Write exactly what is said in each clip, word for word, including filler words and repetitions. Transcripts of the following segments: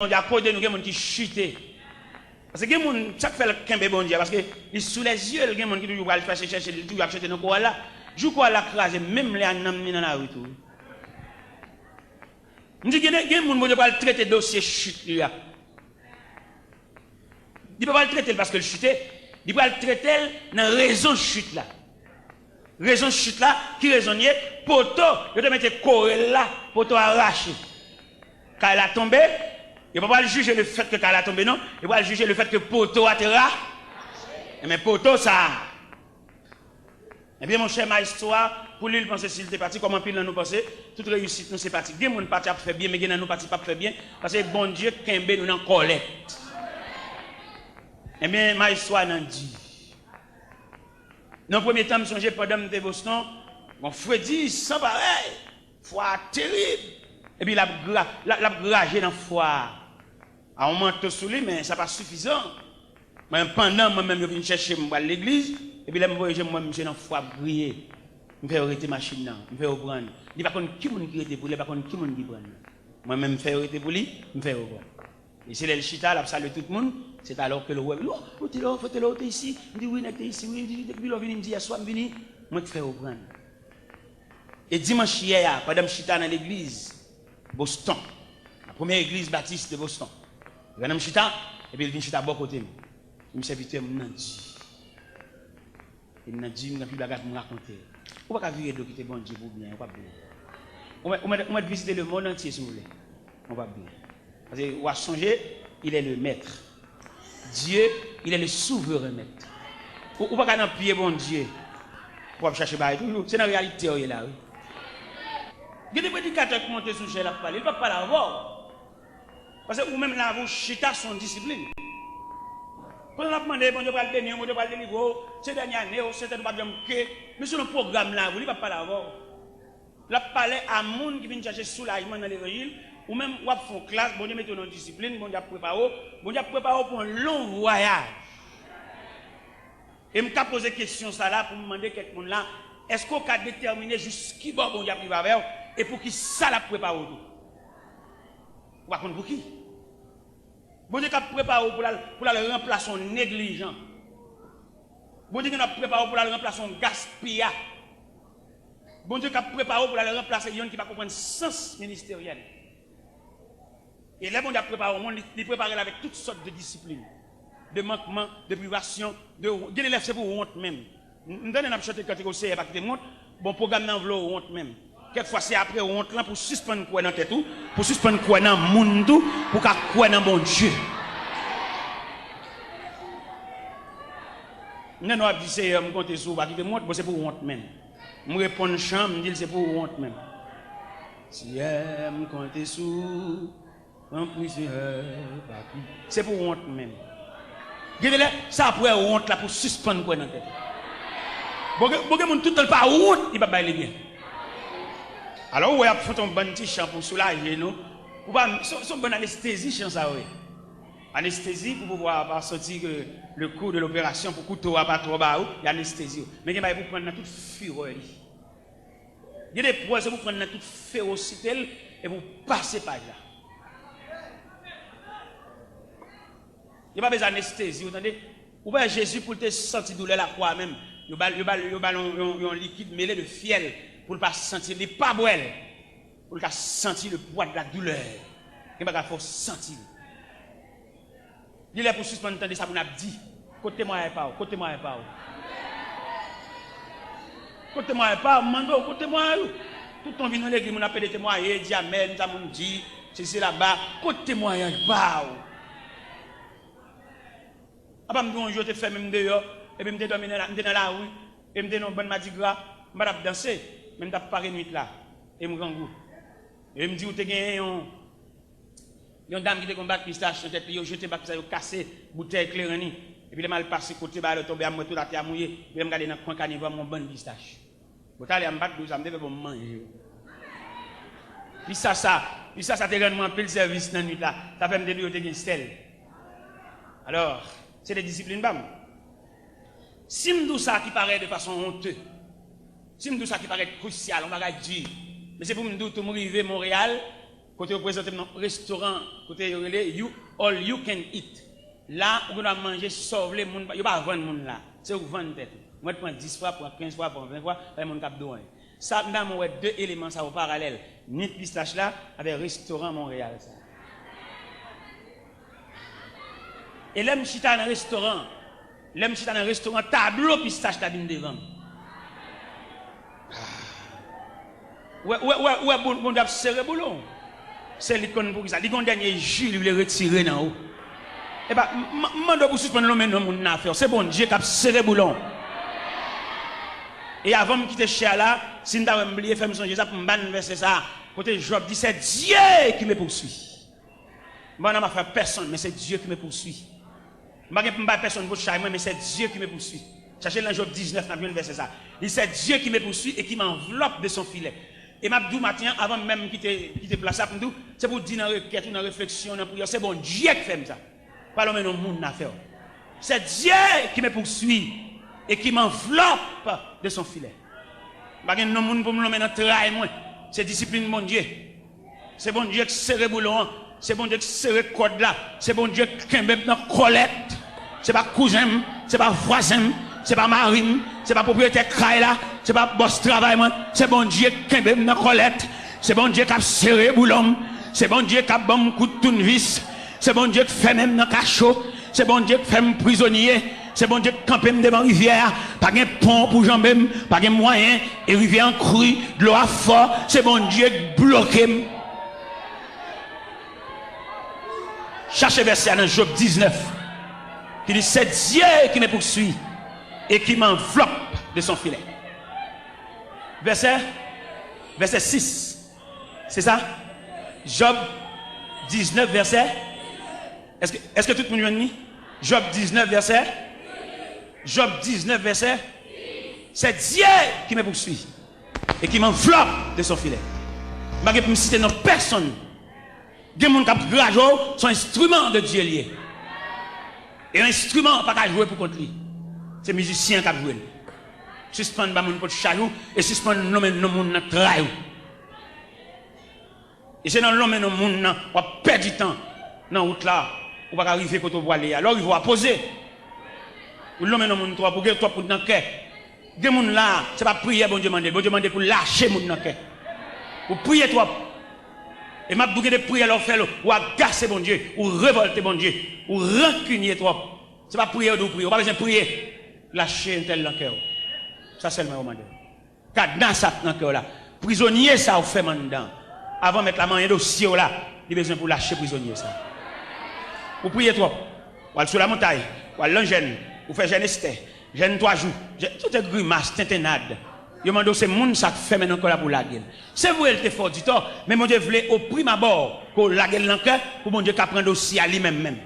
Bondye a kote nou, gen moun ki chite. Paske gen moun, sa k fè l kenbe Bondye a, paske li sou lèzye l, gen moun ki toujou pral chèche, chèche, li toujou ap chante nan koral la. Jou koral la kraze, menm lè a nanm li nan lari tou. M di, gen, gen moun Bondye pral trete dosye chit li a. Li pa pral trete l paske l chite, li pral trete l nan rezon chit la. Rezon chit la, ki rezon l ye? Poto, yo te mete kore l la, poto a rache. Kay la tonbe, yo pa pral jije le fèt ke kay la tonbe non, yo pral jije le fèt ke poto a te ra. Enben poto sa a. Ebyen monchè, maestro a, pou li, l panse si l te pati, kòm anpil nan nou panse, tout reyisit nou se pati. Gen moun pati ap fè byen, men gen nan nou pati p ap fè byen, paske Bondye kenbe nou nan kòlèt. Ebyen maestro a nan di. Nan premye tan, m sonje pandan m te Boston, gon fredi san parèy, fwa a terib. Epi l ap gra, l ap, l ap graje nan fwa a. A yon manto sou li, men sa pa sifizan. Mwen, pandan mwen menm yo vin chèche m, m pral legliz, epi lè m voye je m, m wè misye nan fwa ap griye. M fè yo rete machin nan, m fè yo pran. Li pa konn ki moun ki rete pou li, li pa konn ki moun ki pran. Mwen menm, m fè yo rete pou li, m fè yo pran. E se lè l chita, l ap salye tout moun, c'est alors que l wè m, oh, Othello, Othello, ou te isi? M di, wi, nèg te isi, wi, depi lè w vini, m di, yèswa m vini, mwen k fè yo pran. E dimanch yè a, pandan m chita nan legliz Boston, la première église baptiste de Boston, pandan m chita, epi l vin chita bò kote m. Li di m, sèvitè, m nan di. E m nan di, m gen anpil bagay pou m rakonte. Ou pa ka vire do kite Bondye pou byen, ou p ap byen. Ou mèt, ou mèt, ou mèt vizite le monde entier si w vle. Ou p ap byen. Paske w a sonje, il est le maître. Dieu, il est le souverain maître. Ou, ou pa ka nan pye Bondye pou w ap chache bagay toujou. Se nan reyalite w ye la, wi. Gen de predikatè k monte sou chè, l ap pale, li p ap pale avè w. Paske ou menm lavi w chita se yon disiplin. Pandan l ap mande, Bondye pral beni w, Bondye pral delivre w, se dènye ane w, se tèt ou p ap janm ke, men selon pwogram lavi w, li p ap pale avè w. L ap pale a moun ki vin chèche soulajman nan levanjil. Ou menm, w ap fè yon klas, Bondye mete w nan yon disiplin, Bondye ap prepare w, Bondye ap prepare w pou yon long vwayaj. E m ka poze kesyon sa la pou m mande kèk moun la, èske w ka detèmine jis kibò Bondye ap rive avè w e pou ki sa l ap prepare w tou? Ou pa konn pou ki. Bondye k ap prepare w pou l al, pou l al ranplase yon neglijan. Bondye gen dwa ap prepare w pou l al ranplase yon gaspiya. Bondye k ap prepare w pou l al ranplase yonn ki pa konprann sans ministeryèl. E lè Bondye ap prepare yon moun, li, li prepare l avèk tout sòt de disiplin, de mankman, de privasyon, de, gen de lè se pou wont menm. M, m tande n ap chante kantik, o Seyè, pa kite m wont. Bon, pwogram nan vle w wont menm. Kèk fwa, se apre wont lan pou w sispann kwè nan tèt ou, pou w sispann kwè nan moun tou, pou w ka kwè nan Bondye. M tande w ap di, Seyè, m konte sou ou, pa kite m wont, bon, se pou wont menm. M reponn chan, m di l, se pou wont menm. Seyè, m konte sou ou. Tanpri, Seyè, pa ki. Se pou wont menm. Gen de lè, se apre wont la pou w sispann kwè nan tèt ou. Bon, gen, bon, gen moun tout tan l pa wont, li p ap bay li byen. Alò, ou wè, y ap fè yon bann ti chan pou soulaje nou. Ou pa, se, se yon bann anestezi chan sa yo ye. Anestezi pou pouvwa pa santi ke le kou de l'opération, pou kouto a pa twò ba ou, y anestezi w. Men gen bagay pou pran nan tout firè li. Gen de pwèzon pou pran nan tout fewosite l e pou pase paj la. Yo pa bezwen anestezi, ou tande? Ou wè Jezi pou l te santi doulè lakwa a menm, yo ba l, yo ba l, yo ba l yon, yon, yon likid mele de fyèl pou l pa santi l, li pa bwè l, pou l ka santi le pwa de la doulè. Gen bagay fò w santi l. Li lè pou w sispann tande sa moun ap di. Kot temwayaj pa w? Kot temwayaj pa w? Kot temwayaj pa w? M mande w, kot temwayaj ou? Tout tan w vin nan legliz, moun ap pede temwaye, di amèn, sa moun di, sesi, sela, ba. Kot temwayaj pa w? Apa m di w yon jou yo te fèmen m deyò, epi m te dòmi nan la, m te nan lari, epi m te nan yon bann madigra, m pa t ap danse, men m t ap pare nwit la, e m grangou. E m di w te genyen yon Yon dam ki te gen yon bak pistach nan tèt li, yo jete bak pistach, yo kase boutèy kleren li. Epi lè m al pase kote bagay la tonbe a, m wè tout atè a mouye. Epi lè m gade nan kwen kanivò a, m wè yon bann pistach. Bon, talè a m pa t di w sa, m te fè bon m manje yo. Pistach sa, pistach sa te rann mwen anpil sèvis nan nwit la. Sa fè m te di w yo te gen sèl. Alò, se te disiplin pa m. Si m di w sa ki parèt de fason onte, si m di w sa ki parèt krisyal, yon bagay di, men se pou m di w tou, m rive Monreyal, Kote yo prezante m nan restoran, kote yo rele you, All You Can Eat. La, ou gen dwa manje sa w vle, moun, yo pa vann moun la. Se ou k vann tèt ou. Mwen, pran dis fwa, pran kenz fwa, pran ven fwa, pa gen moun k ap di w anyen. Sa, m ta renmen w wè de eleman sa yo paralèl. Nit pistach la avèk restoran Monreyal sa. E lè m chita nan restoran, lè m chita nan restoran, tablo pistach la vin devan m. Ou wè, ou wè, ou wè, ou wè Bon-, Bondye ap sere boulon. Se li k konn poukisa. Li gen yon dènye ji li vle retire nan ou. Epa, m, m, m mande w pou sispann lonmen non moun nan afè w. Se Bondye k ap sere boulon. E avan m kite chè a la, si m ta wè m bliye, fè m sonje sa pou m ba n vèsè sa a. Kote Jòb di, c'est Dieu qui me poursuit. M pa nan afè pèsonn, men se Dieu qui me poursuit. M pa gen pou m bay pèsonn pou chay mwen, men c'est Dieu qui me poursuit. Chache nan Jòb diznèf, n ap jwenn vèsè sa. Li, c'est Dieu qui me poursuit et qui m'enveloppe de son filet. E m ap di w maten an, avan menm kite, kite plas la, pou m di w, se pou w di nan rekèt ou, nan refleksyon, nan priyè, se Bondye k fè m sa. Pa lonmen non moun nan afè w. C'est Dieu qui me poursuit et qui m'enveloppe de son filet. M pa gen non moun pou m lonmen nan tray mwen. Se disiplin Bondye. Se Bondye k sere boulon an. Se Bondye k sere kòd la. Se Bondye k kenbe m nan kòlèt. Se pa kouzen m, se pa vwazen m, se pa mari m, se pa pwopriyetè kay la, se pa bòs travay mwen. Se Bondye k kenbe m nan kòlèt. Se Bondye k ap sere boulon m. Se Bondye k ap ban m kout tounvis. Se Bondye k fèmen m nan kacho. Se Bondye k fè m prizonye. Se Bondye k kanpe m devan rivyè a. Pa gen pon pou janbe m. Pa gen mwayen. E rivyè an kri. Dlo a fò. Se Bondye k bloke m. Chache vèsè a nan Jòb diznèf, ki di, c'est Dieu qui me poursuit et qui m'enveloppe de son filet. Vèsè, vèsè sis. Se sa? Jòb diznèf, vèsè. Èske, èske tout moun jwenn li? Jòb diznèf, vèsè. Jòb diznèf, vèsè. C'est Dieu qui me poursuit et qui m'enveloppe de son filet. M pa gen pou m site non pèsonn. Gen moun k ap graje w, se yon enstriman de Dye li ye. E yon enstriman pa ka jwe pou kont li. Se mizisyen an k ap jwe l. Sispann ba moun pot chay ou e sispann lonmen non moun nan tray ou. E se nan lonmen non moun nan w ap pèdi tan nan wout la, ou pa ka rive kote w prale a. Lè w rive, w a poze. Ou lonmen non moun twòp, ou gen twòp moun nan kè. Gen moun la, se pa priyè Bondye mande l. Bondye mande pou lache moun nan kè. Ou priye twòp. E m ap di w, gen de priyè lè w fè l, ou agase Bondye, ou revòlte Bondye, ou rankinye twòp. Se pa priyè yo di w priye, ou pa bezwen priye. Lache entèl nan kè w. Sa sèlman yo mande w. Kadna sa k nan kè w la. Prizonye sa ou fèmen anndan. Avan mèt la manyen dosye w la, li bezwen pou lache prizonye sa. Ou priye twòp. W al sou lamontay, w al nan jèn, ou fè jèn Estè, jèn twa jou, jèn, tout grimas, tentennad. Yo mande w se moun sa k fèmen nan kè w la pou w lage l. Se vre l te fè w di tò, men Bondye vle o pri mabò ke w lage l nan kè pou Bondye ka pran dosye a li menm menm.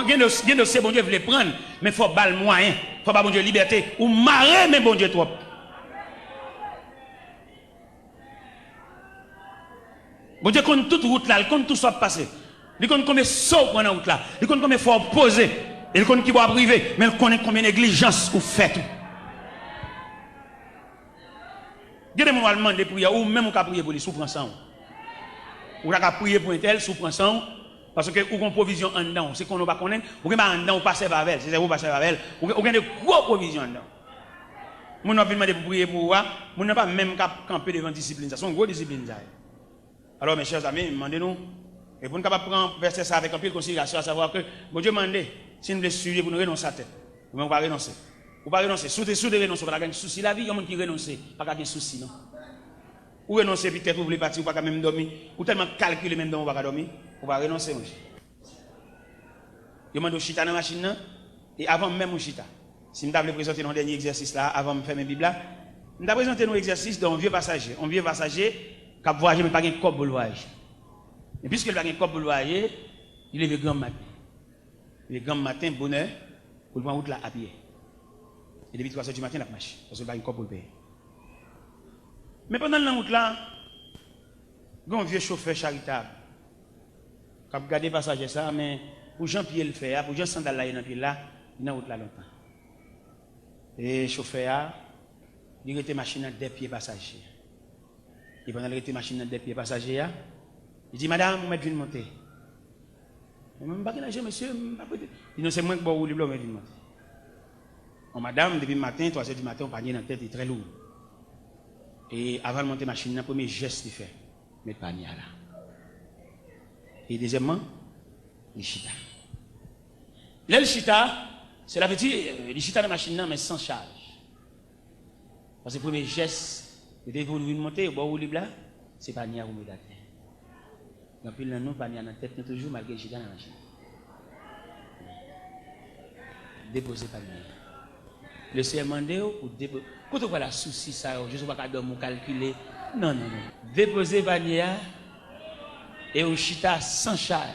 Gen dos-, gen dosye Bondye vle pran, men fò w ba l mwayen, fò w ba Bondye libète. Ou mare men Bondye twòp. Bondye konn tout wout la, li konn tout sa w ap pase. Li konn konbyen so w pran nan wout la, li konn konbyen fwa w poze, e li konn kibò w ap rive, men l konnen konbyen neglijans ou fè tou. Gen de moun w al mande priyè, ou menm ou ka priye pou li si w pran san w. Ou ta ka priye pou entèl si w pran san w, paske ou gen pwovizyon anndan w. Se konnen w pa konnen, ou gen bagay anndan w pa sèvi avè l. Se sèvi w pa sèvi avè l. Ou gen, ou gen de gwo pwovizyon anndan w. Moun w ap vin mande pou priye pou ou a, moun nan pa menm ka kanpe devan disiplin sa. Se yon gwo disiplin sa ye. Alò, mes chers amis, m mande nou, e pou n kapab pran vèsè sa avèk anpil konsiderasyon, asavwa ke Bondye mande, si n vle swiv li, pou n renonse a tèt. Ou menm ou pa renonse. Ou pa renonse. Si w te, si w te renonse, ou pa ta gen sousi lavi. Yon moun ki renonse pa ka gen sousi, non. Ou renonse epi tèt ou vle pati, ou pa ka menm dòmi. Ou tèlman kalkile, menm dòmi ou pa ka dòmi. Ou pa renonse, monchè. Yo mande w chita nan machin nan, e avan menm ou chita, si m ta vle prezante nou yon dènye egzèsis la, avan m fèmen Bib la, m ta prezante nou egzèsis de yon vye pasaje, yon vye pasaje k ap vwayaje, men pa gen kòb pou l vwayaje. Men piske l pa gen kòb pou l vwayaje, li leve granm maten. Li leve granm maten, bonè, pou l pran wout la apye. E depi twa zè di maten, l ap mache, paske l pa gen kòb pou l peye. Men pandan l nan wout la, gen yon vye chofè charitab k ap gade pasaje sa a, men pou jan pye l fè a, pou jan sandal la ye nan pye l la, li nan wout la lontan. E chofè a, li rete machin nan dèyè pye pasaje a. E pandan l rete machin nan dèyè pye pasaje a, Li di, "Madanm, ou mèt vin monte." Mwen, "M pa gen lajan, mesye, m pa prete." Li, "Non, se mwen k ba w woulib la, ou mèt vin monte." Yon madanm, depi maten, twa zè di maten, yon panye nan tèt li trè lou. E avan l monte machin nan, premye jès li fè, met panye a la. E dezyèmman, li chita. Lè l chita, sela vle di, li chita nan machin nan, men san chaj. Paske premye jès, yo te di pou l vin monte, yo ba w woulib la, se panye a pou w met atè. Gen anpil nan nou, panye a nan tèt nou toujou, malgre n chita nan machin. Depoze panye a. Lesenyè mande w pou depoze. Kote w pral asousi sa yo, jis ou pa ka dòmi, ou kalkile. Non, non, non. Depoze panye a, e ou chita san chaj.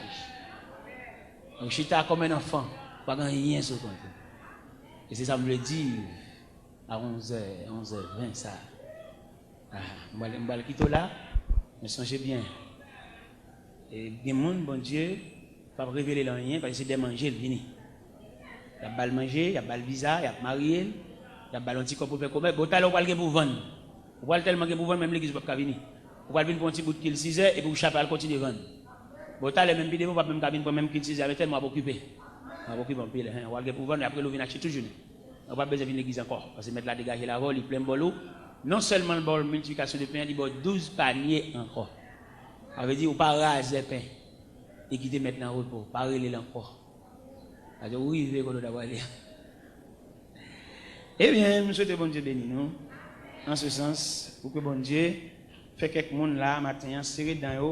Ou chita kòm en anfan, pa gen anyen sou kont ou. E se sa m vle di a onzè, onzè ven sa. Ah, m pral, m pral kite w la, men sonje byen. E gen moun, Bondye p ap revele l anyen, paske se dèyè manje l vini. Y ap ba l manje, y ap ba l viza, y ap marye l, y ap ba l yon ti kòb pou l fè komès. Bon, talè ou pral gen pou vann. Ou pral tèlman gen pou vann, menm legliz ou p ap ka vini. Ou pral vin pran yon ti bout kil sizè, epi ou chape al kontinye vann. Bon, talè menm pi devan, ou p ap menm ka vin pran menm kil sizè a, men tèlman w ap okipe. W ap okipe anpil, hen. Ou pral gen pou vann, e apre l ou vin achte tout jounen. Ou p ap bezwen vin legliz ankò, paske mèt la degaje l avè w, li plen bòl ou. Non sèlman l ba w miltiplikasyon de pen an, li ba w douz panye ankò. Sa vle di, ou pa razè pen e kite mèt lan repo, pa rele l ankò. Paske ou rive kote w ta prale a. Ebyen, m swete Bondye beni nou, an se sans, pou ke Bondye fè kèk moun la, maten an, sere dan yo,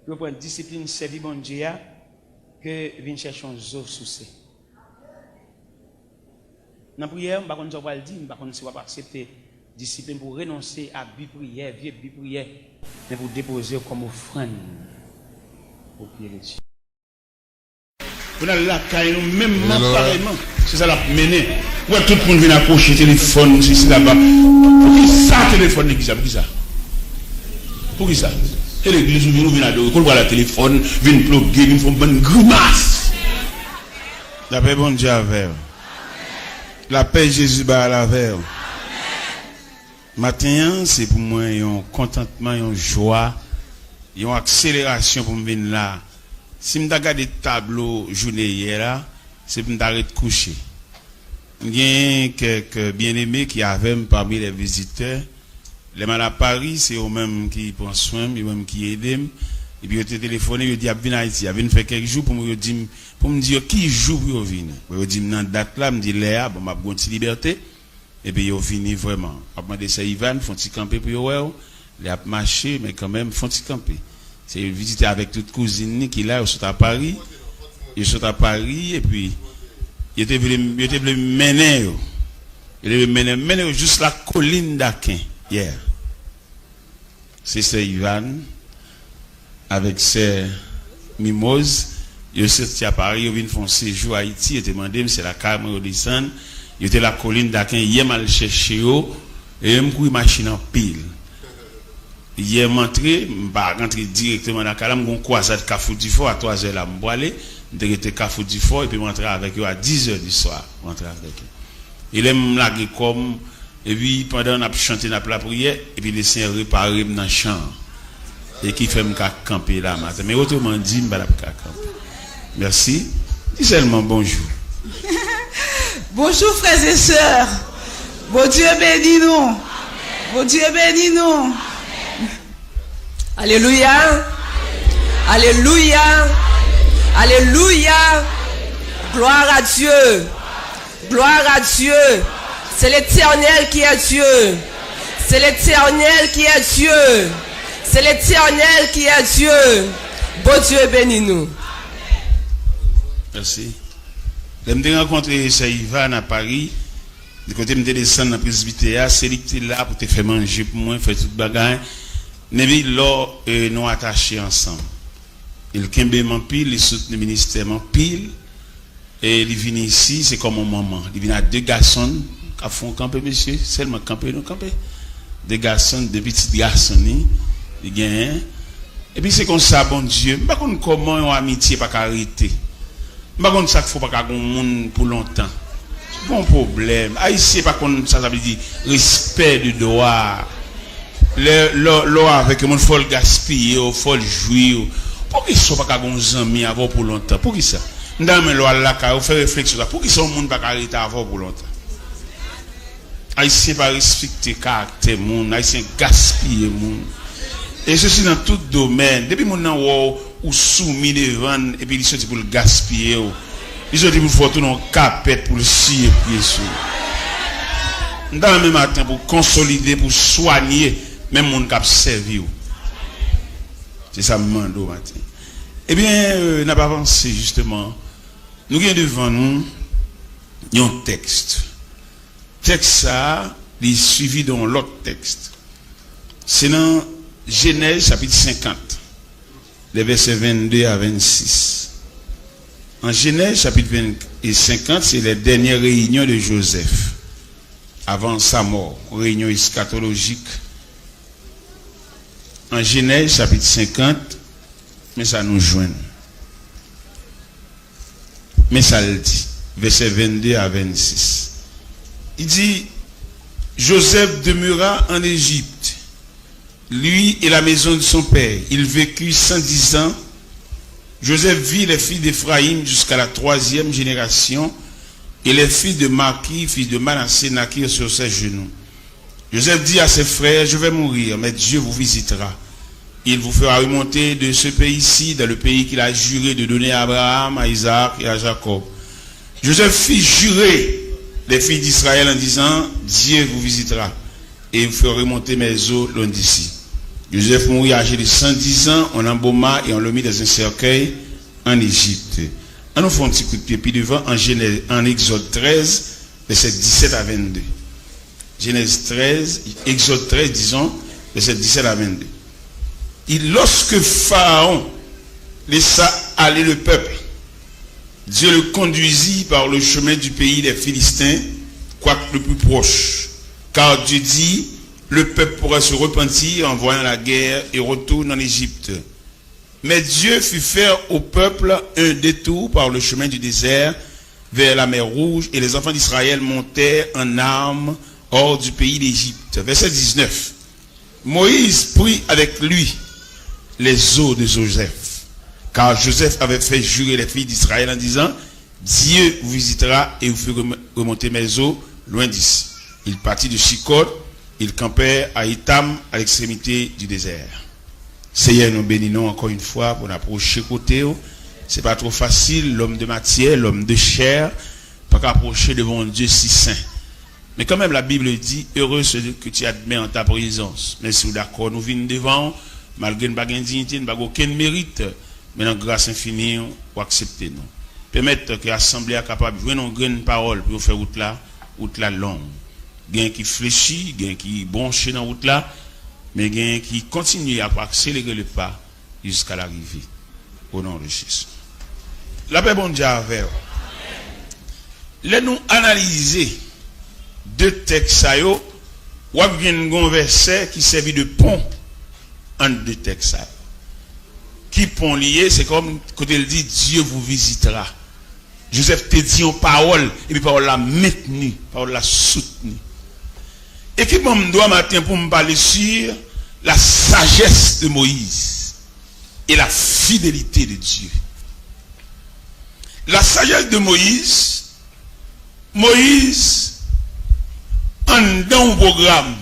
pou yo pran disiplin sèvi Bondye a, ke vin chèche yon zo souse. Nan priyè, m pa konn sa w pral di, m pa konn si w ap aksepte disiplin pou w renonse a bi priyè, vye bi priyè, men pou w depoze yo kòm ofrann o pye de Dye. Pou n al lakay nou, menm man parèyman, se sa l ap mennen. Ou wè tout moun vin akwoche telefòn, sesi, laba. Poukisa telefòn legliz la? Poukisa? Poukisa? E legliz ou vin, ou vin adore. Kou l pral a telefòn, vin ploge, vin fè yon bann grimas. Lapè Bondye avè w. Lapè Jezi bay la avè w. Maten an, se pou mwen yon kontantman, yon jwa, yon akselerasyon pou m vin la. Si m ta gade tablo jounen yè la, se pou m ta ret kouche. M gen kèk byeneme ki avè m pami lè vizitè. Lè m al a Pari, se yo menm ki pran swen m, yo menm ki ede m. Epi yo te telefone, yo di y ap vin Ayiti, y ap vin fè kèk jou pou m, yo di m, pou m di yo ki jou pou yo vini. Bon, yo di m nan dat la, m di lè a, bon, m ap gen yon ti libète. Epi yo vini vrèman. M ap mande sè Ivan fè yon ti kanpe pou yo wè w. Lè y ap mache, men kanmenm, fè yon ti kanpe. Se vizite avèk tout kouzin li ki la, yo sot a Pari. Yo sot a Pari, epi yo te vle, yo te vle mennen yo. Yo te vle mennen, mennen yo jis la kolin Daken, yè. Se sè Ivan avèk sè Mimoz, yo soti a Pari, yo vin fè yon sejou Ayiti, yo te mande m, se lakay mwen yo desann, yo te lakolin Daken, yè m al chèche yo, e m kouri machin anpil. Yè m antre, m pa rantre dirèkteman nan kay la, m gen yon kwazad Kafou Difò, a twazè la m pwale, m te rete Kafou Difò, epi m rantre avèk yo a dizè di swa, m rantre avèk yo. E lè m lage kò m, epi pandan n ap chante, n ap lapriyè, epi Lesenyè repare m nan chan an. E ki fè m ka kanpe la maten. Men otreman di, m pa t ap ka kanpe. Mèsi. Di sèlman bonjou. Bonjou, frè e sè. Bondye beni nou. Bondye beni nou. Alelouya. Alelouya. Alelouya. Gloire à Dieu. Gloire à Dieu. C'est l'Éternel qui est Dieu. C'est l'Éternel qui est Dieu. C'est l'Éternel qui est Dieu. Bondye beni nou. Mèsi. Lè m te rankontre sè Ivan a Pari, kote m te desann nan presbitè a, se li ki te la pou te fè manje pou mwen, fè tout bagay. Epi lò, e, nou atache ansanm. E l kenbe m anpil, li soutni ministè m anpil. E li vini isi, se kòm yon manman. Li vin a de gason l, k ap fè yon kanpe, mesye, sèlman kanpe, nou kanpe. De gason l, de pitit gason li, li genyen. Epi se konsa, Bondye, m pa konn kòman yon amitye pa ka rete. M pa konn sa k fè w pa ka gen yon moun pou lontan. Gon pwoblèm. Ayisyen pa konn sa sa vle di respè de dwa. Lè, lè, lè w avèk yon moun, fò l gaspiye w, fò l jwi w. Poukisa w pa ka gen yon zanmi avè w pou lontan? Poukisa? M ta renmen lè w al lakay ou, fè refleksyon sa. Poukisa yon moun pa ka rete avè w pou lontan? Ayisyen pa respekte karaktè moun, Ayisyen gaspiye moun. E sesi nan tout domèn. Depi moun nan wè w, ou soumi devan l, epi li soti pou l gaspiye w. Li soti pou l fè w tounen yon kapèt pou l siye pye sou ou. M ta renmen maten pou w konsolide, pou w swanye menm moun k ap sèvi w. Se sa m mande w maten. Ebyen, euh, n ap avanse, jisteman. Nou gen devan nou yon tèks. Tèks sa a, li swivi de yon lòt tèks. Se nan Jenèz chapit senkant, lè vèsè vennde a vennsis. An Jenèz chapit ven, e senkant, se les dernières réunions de Joseph avant sa mort, reyinyon eskatolojik. An Jenèz chapit senkant, men sa nou jwenn. Men sa l di, vèsè vennde a vennsis. Li di, Joseph demeura en Égypte, lui et la maison de son père. Il vécut cent dix ans. Joseph vit les fils d'Éphraïm jusqu'à la troisième génération, et les fils de Maki, fils de Manassé, naquirent sur ses genoux. Joseph dit à ses frères, je vais mourir, mais Dieu vous visitera. Il vous fera remonter de ce pays-ci dans le pays qu'il a juré de donner à Abraham, à Isaac et à Jacob. Joseph fit jurer les fils d'Israël en disant, Dieu vous visitera et vous fera remonter mes os loin d'ici. Joseph mourut âgé de cent dix ans, on l'embauма et on le mit dans un cercueil en Égypte. Ann nou fè yon ti kout pye pi devan an Jenèz, an Egzòd trèz, vèsè disèt a vennde. Genèse treize, Exode treize, disons, versets dix-sept à vingt-deux. Et lorsque Pharaon laissa aller le peuple, Dieu le conduisit par le chemin du pays des Philistins, quoique le plus proche. Car Dieu dit, le peuple pourra se repentir en voyant la guerre et retourne en Égypte. Mais Dieu fit faire au peuple un détour par le chemin du désert vers la mer Rouge, et les enfants d'Israël montèrent en armes hors du pays d'Égypte. Verset dix-neuf. Moïse prit avec lui les os de Joseph, car Joseph avait fait jurer les fils d'Israël en disant, Dieu vous visitera et vous fera rem-, remonter mes os loin d'ici. Ils partirent de Succoth, ils campèrent à Étam, à l'extrémité du désert. Seyè, nou beni nou ankò yon fwa pou n apwoche kote w. Se pa twò fasil, lòm de matyè, lòm de chè, pa ka apwoche devan yon Dye si sen. Men kanmenm, la Bible dit, heureux ceux que tu admets en ta présence. Mèsi w dakò nou vin devan w, malgre n pa gen diyite, n pa gen okenn merit, men nan gras enfini w, w aksepte nou. Pèmèt ke asanble a kapab jwenn yon grenn pawòl pou yo fè wout la, wout la long. Gen ki flechi, gen ki bwonche nan wout la, men gen ki kontinye ap akselere le pa jiska larive. O non de Jezi. Lapè Bondye avè w. Lè nou analize de tèks sa yo, w ap jwenn gon vèsè ki sèvi de pon ant de tèks sa yo. Ki pon li ye? Se kòm kote l di, Dieu vous visitera. Joseph te di yon pawòl, epi pawòl la mentni, pawòl la soutni. E ki ban m dwa maten pou m pale sur la sagesse de Moïse et la fidélité de Dieu. La sagesse de Moïse, Moïse anndan yon pwogram.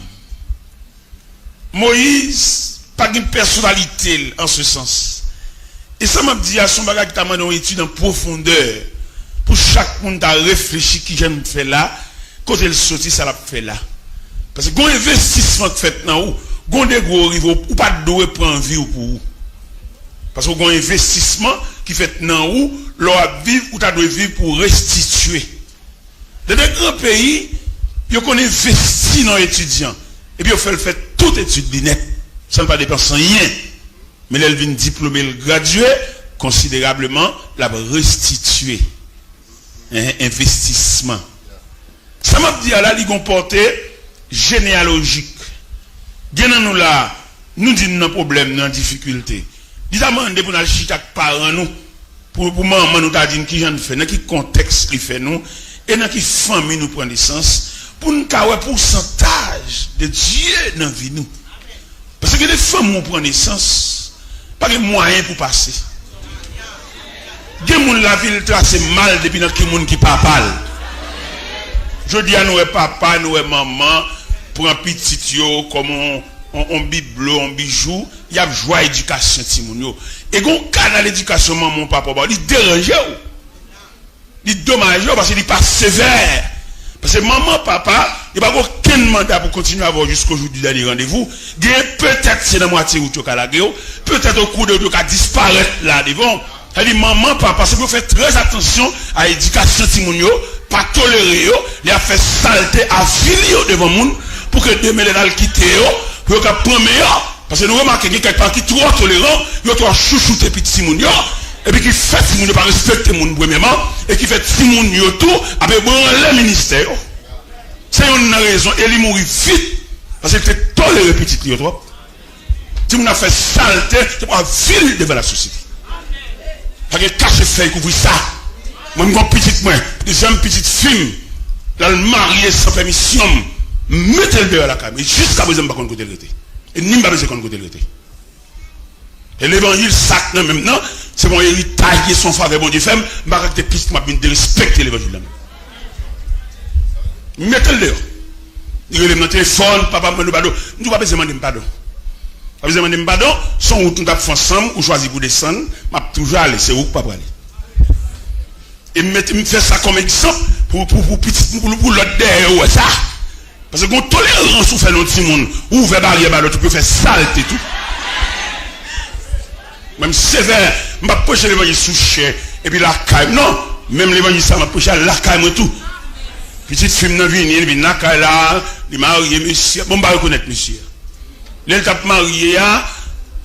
Moyiz pa gen pèsonalite l an se sans. E sa m ap di a, se yon bagay ki ta mande yon etid an pwofondè pou chak moun ta reflechi kijan l fè la, kote l soti, sa l ap fè la. Paske gon envestisman k fèt nan ou, gon degre w rive, ou pa t dwe pran vi w pou ou. Paske gon envestisman ki fèt nan ou, lè w ap viv, ou ta dwe viv pou w restitye. Nan de gran peyi, yo konn envesti nan etidyan, epi yo fè l fè tout etid li nèt, san l pa depanse anyen. Men lè l vin diplome, l gradye, konsiderableman, l ap restitye, en, envestisman. Sa m ap di a la, li gon pòte jeneyalojik. Gen nan nou la, nou di n nan pwoblèm, nan difikilte. Li ta mande pou n al chita ak paran nou, pou, pou manman nou ta di n kijan n fè, nan ki kontèks li fè nou, e nan ki fanmi nou pran nesans, pou n ka wè pousantaj de Dye nan vi nou. Paske gen de fanmi ou pran nesans, pa gen mwayen pou pase. Gen moun lavi l trase mal depi nan ki moun ki papa l. Jodi a nou wè papa, nou wè manman pran pitit yo kòm on, on, on biblo, on bijou, y ap jwe a edikasyon timoun yo. E gen yon ka nan ledikasyon manman w papa w ba w, li deranje w. Li domaje w paske li pa sevè. Paske manman, papa, yo pa gen okenn manda pou kontinye avè w jiskojou di dènye randevou. Genyen petèt se nan mwatye wout yo ka lage w, petèt okou de wout yo ka disparèt la devan w. Sa di manman, papa, se pou yo fè trè atansyon a edikasyon timoun yo, pa tolere yo, lè y ap fè salte, avili yo devan moun, pou ke demen lè l al kite yo, pou yo ka pran meyè. Paske nou remake gen kèk paran ki twò toleran, yo twò chouchoute pitit timoun yo, epi ki fè timoun yo pa respekte moun premyèman, e ki fè timoun yo tou ap ebranle ministè yo. Se youn nan rezon, e li mouri vit, paske li te tolere pitit li yo twòp. Timoun ap fè salte, se pou avili devan lasosyete. Pa gen kache fèy kouvri sa. Mwen, m gon pitit mwen, dezyèm pitit fi m, l al marye san pèmisyon m, m mete l deyò lakay mwen. E jiska prezan, m pa konn kote l rete. E ni m pa bezwen konn kote l rete. E levanjil sa k nan men m nan, se yon eritaj, se yon favè Bondye fè m, m pa ka kite pitit mwen ap vin derespekte levanjil la. M mete l deyò. Li rele m nan telefòn, "Papa, m mande w padon." M di, "Ou pa bezwen mande m padon. Ou pa bezwen mande m padon, se yon wout nou t ap fè ansanm, ou chwazi pou desann, m ap toujou ale, se ou k pa prale." E m mete, m fè sa kòm egzanp pou, pou, pou pitit mwen, pou, pou lòt dèyè yo wè sa. Paske gen yon tolerans ou fè nan yon timoun, ou ouvè baryè ba lòt, ou pral fè salte tou. Mwen, m sevè, m p ap preche levanjil sou chè, epi lakay m, non. Menm levanjil sa, m ap preche a lakay mwen tou. Pitit fi m nan vini, li vin lakay la, li marye mesye. Bon, m pa rekonèt mesye a. Lè l t ap marye a,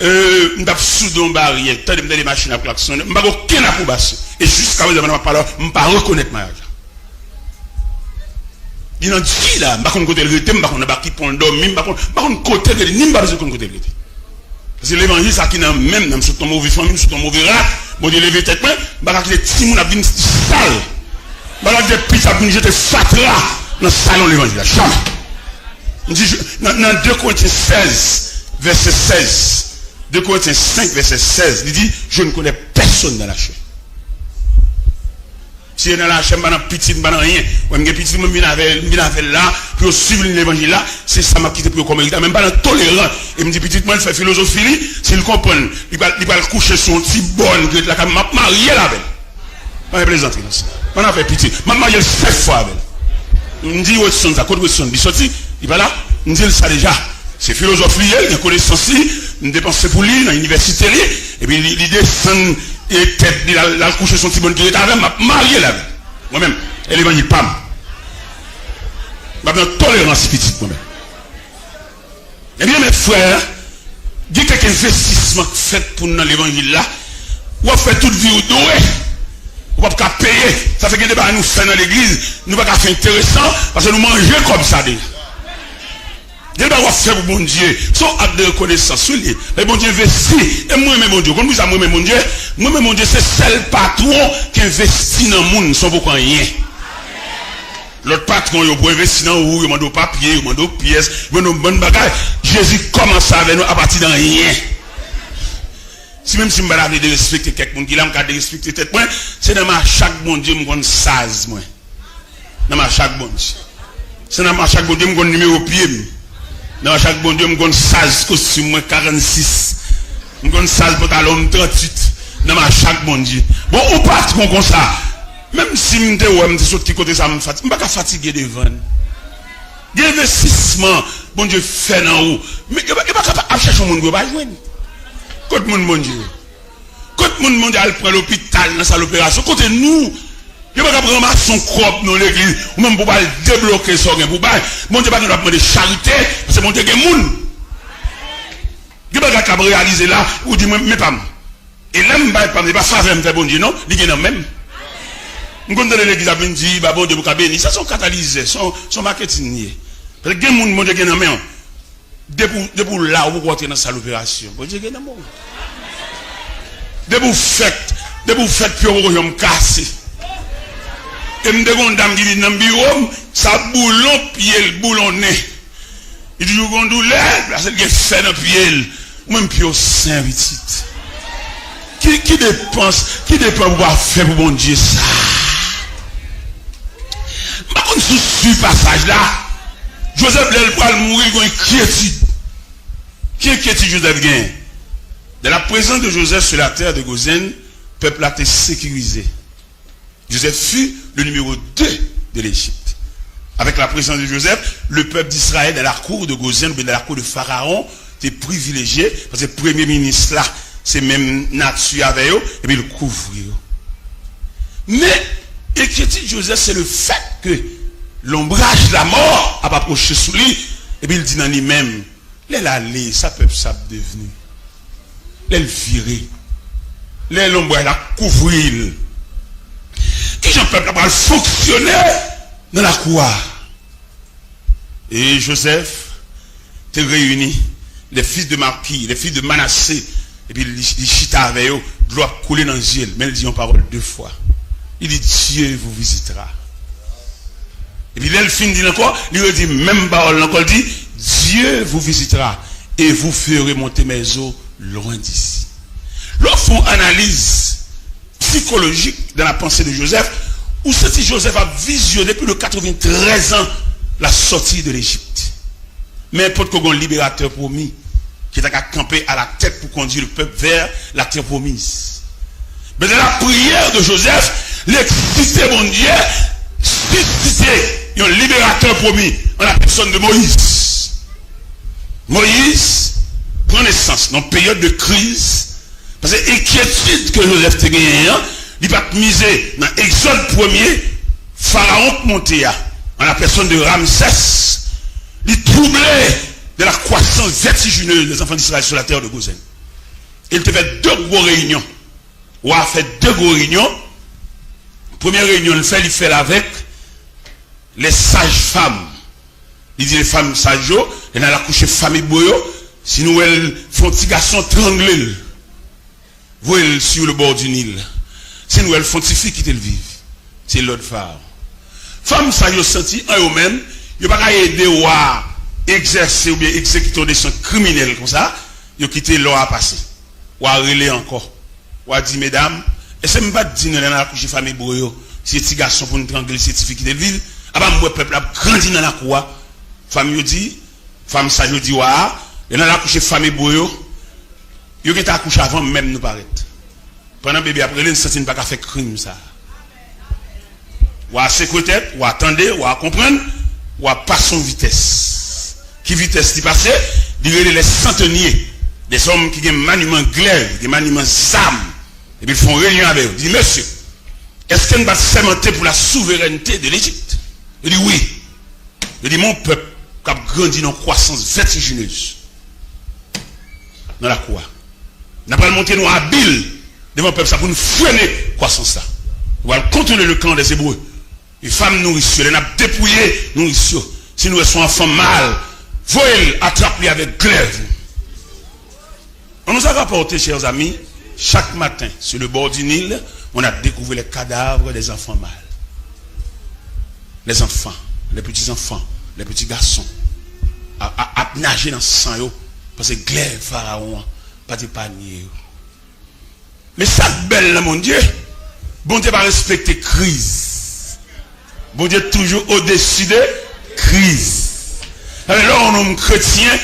euh, m t ap soude yon baryè. Tande, m tande machin ap klaksonnen. M pa gen okenn apwobasyon. E jiska prezan, pandan m ap pale a w, m pa rekonèt maryaj la. Li nan di la, m pa konn kote l rete, m pa konn anba ki pon l dòmi, m pa konn, m pa konn kote l rete, ni m pa bezwen konn kote l rete. Paske levanjil sa ki nan men m nan, m sot nan move fanmi, m sot nan move ras, Bondye leve tèt mwen, m pa ka kite timoun ap vin sal. M pa ka kite pitit ap vin jete fatra nan salon levanjil la. Jamè. M di, je, nan, nan de Korentyen sèz, vèsè sèz, de Korentyen senk, vèsè sèz, li di, "Je ne connais personne dans la chair." Si e nan lachè, m pa nan pitit, m pa nan anyen. Wè, m gen pitit mwen, m vin avè l, m vin avè l la, pou yo swiv liy levanjil la, se sa m ap kite pou yo kòm eritaj. Men m pa nan toleran. E m di pitit mwen, l fè filozofi li, si l konprann, li pral, li pral kouche sou yon ti bòn ki ret lakay mwen, m ap marye l avè l. Pa gen plezantri nan sa. M pa nan afè pitit. M ap marye l sèt fwa avè l. M di Wetson sa, kot Wetson? Li soti? Li pa la? M di l sa deja. Se filozòf li ye, li gen konesans li, m depanse pou li nan inivèsite li, epi li, li desann e tèt li, l al, l al kouche sou yon ti bòn ki ret avè m, m ap marye l avè l. Mwen menm, e levanjil pa m. M ap nan tolerans pitit mwen menm. Ebyen, men frè, gen kèk envestisman k fèt pou n nan levanjil la, w ap fè tout vi w dwe, ou p ap ka peye. Sa fè gen de bagay nou fè nan legliz, nou pa ka fè enteresan, paske nou manje kòb sa deja. Gen bagay w ap fè pou Bondye, se yon ak de rekonesans, wi, li ye. Lè Bondye envesti, e mwen renmen Bondye. Ou konn poukisa mwen renmen Bondye? Mwen renmen Bondye, se sèl patwon ki envesti nan moun san poko anyen. Lòt patwon yo pou envesti nan ou, yo mande w papye, yo mande w pyès, yo mande w bann bagay. Jezi kòmanse avè nou apati de anyen. Si menm si m pa ta vle derespekte kèk moun ki la, m ka derespekte tèt mwen, se nan mache ak Bondye m konn saz mwen. Nan mache ak Bondye. Se nan mache ak Bondye m konn nimewo pye m. Nan mache ak Bondye m konn saz kostim mwen karannsis. M konn saz pantalon m tranntuit. Nan mache ak Bondye. Bon, ou patwon konsa. Menm si m te wè m te sot ki kote sa m fati-, m pa ka fatige devan l. Gen envestisman Bondye fè nan ou. Men yo pa, yo pa ka ap chèche yon moun pou yo pa jwenn. Kot moun Bondye ye? Kot moun Bondye al pran lopital nan sal operasyon? Kote nou? Yo pa ka ap ranmase yon kòb nan legliz, ou menm pou w al debloke sa w gen pou w bay. Bondye pa gen dwa ap mande charite, paske Bondye gen moun. Gen bagay k ap reyalize la, ou di mwen, men pa m. E lè m bay pa m, se pa favè m fè Bondye, non, li gen nan men m. M konn tande legliz ap vin di, ba Bondye pou ka beni. Sa se yon katalizè, se yon, se yon maketin li ye. Paske gen moun Bondye gen nan men w. Depi w, depi w la, ou poko antre nan sal operasyon. Bondye gen nan men w. Depi w fèt, depi w fèt, pye w poko janm kase. E m te gen yon dam ki vin nan biwo m, sa boulon pye l boulonnen. Li toujou gen yon doulè, paske l gen fè nan pye l. Ou menm pye w sen, pitit. Ki, ki depans, ki depan ou pa fè pou Bondye sa? M pa konn si w swiv pasaj la. Jozèf, lè l pral mouri, li gen enkyetid. Ki enkyetid Jozèf gen? Dans la présence de Joseph sur la terre de Gozen, pèp la te sekirize. Joseph fut le numéro deux de l'Égypte. Avec la présence de Joseph, le peuple d'Israël dans la cour de Gozen, oubyen dans la cour de Pharaon, te privilejye, paske premye minis la, se menm nati avè yo, epi l kouvri yo. Men, enkyetid Joseph, se le fèt ke lonbraj lamò ap apwoche sou li, epi l di nan li menm, lè l ale, sa pèp sa ap devni? Lè l vire, lè lonbraj la kouvri l, kijan pèp la pral fonksyone nan lakou a? E Joseph te reyini les fils de Maki, les fils de Manassé, epi li, li chita avè yo, dlo ap koule nan zye l, men l di yon pawòl de fwa. Li di, Dieu vous visitera. Epi lè l fin di l ankò, li redi menm pawòl la ankò, l di, Dieu vous visitera et vous ferez monter mes os loin d'ici. Lè w fè yon analiz sikolojik dans la pensée de Joseph, ou santi Joseph ap vizyone plus de quatre-vingt-treize ans la sortie de l'Égypte. Men potko gen yon liberatè pwomi ki ta ka kanpe à la tête pour conduire le peuple vers la terre promise. Mais dans la prière de Joseph, li eksite Bondye, sisite yon liberatè pwomi an la pèsòn de Moyiz. Moyiz pran nesans nan peryòd de kriz, paske enkyetid ke Jozèf te genyen an, li pa t mize nan Egzòd premye, Farawon k monte a, an la pèsòn de Ramsès, li twouble de la croissance vertigineuse des enfants d'Israël sur la terre de Gozen. E l te fè de gwo reyinyon. Wa a fè de gwo reyinyon. Premye reyinyon l fè, li fè l avèk les sages-femmes. Li di fanm saj yo, lè n al akouche fanm ebre yo, si nou wè l fè yon ti gason, trangle l. Voye l sur le bord du Nil. Si nou wè l fè yon ti fi, kite l viv. Se lòd Farawon. Fanm saj yo santi, an yo menm, yo pa ka ede wa a egzèse oubyen egzekite yon desant kriminèl konsa, yo kite lò a pase. Wa a rele ankò. Wa di, medam, èske m pa t di nou lè n al akouche fanm ebre yo, se ti gason pou n trangle l, se ti fi kite l viv? Apa m wè pèp la ap grandi nan lakou a? Fanm yo di, fanm saj yo di wa a, lè n al akouche fanm ebre yo, yo gentan akouche avan menm nou parèt. Pandan bebe ap rele, n santi n pa ka fè krim sa a. Wa sekwe tèt, wa tande, wa konprann, wa pase yon vitès. Ki vitès li pase? Li rele les centeniers, des hommes ki gen maniman glèv, gen maniman zam. Epi l fè yon reyinyon avè yo. Li di, mesye, èske n pa t sèmante pour la souveraineté de l'Égypte? Yo di, wi. Yo di, men yon pèp k ap grandi nan yon kwasans vètijinez nan lakou a. N ap pral montre nou abil devan pèp sa pou n frene kwasans la. Nou pral kontwole le clan des Hébreux. E fanm nouris yo, lè n ap depouye nouris yo, si nou wè se yon anfan mal, voye l atrap li avèk glèv. On nous a rapporté, chers amis, chaque matin, sur le bord du Nil, on a découvert les cadavres des enfants mâles. Les enfants, les petits enfants, les petits garçons, a- a- ap naje nan san yo, paske glèv Farawon an pa t epanye yo. Men sa k bèl nan Bondye, Bondye pa respekte kriz. Bondye toujou odesi de kriz. Sa vle di, lè w yon nonm kretyen,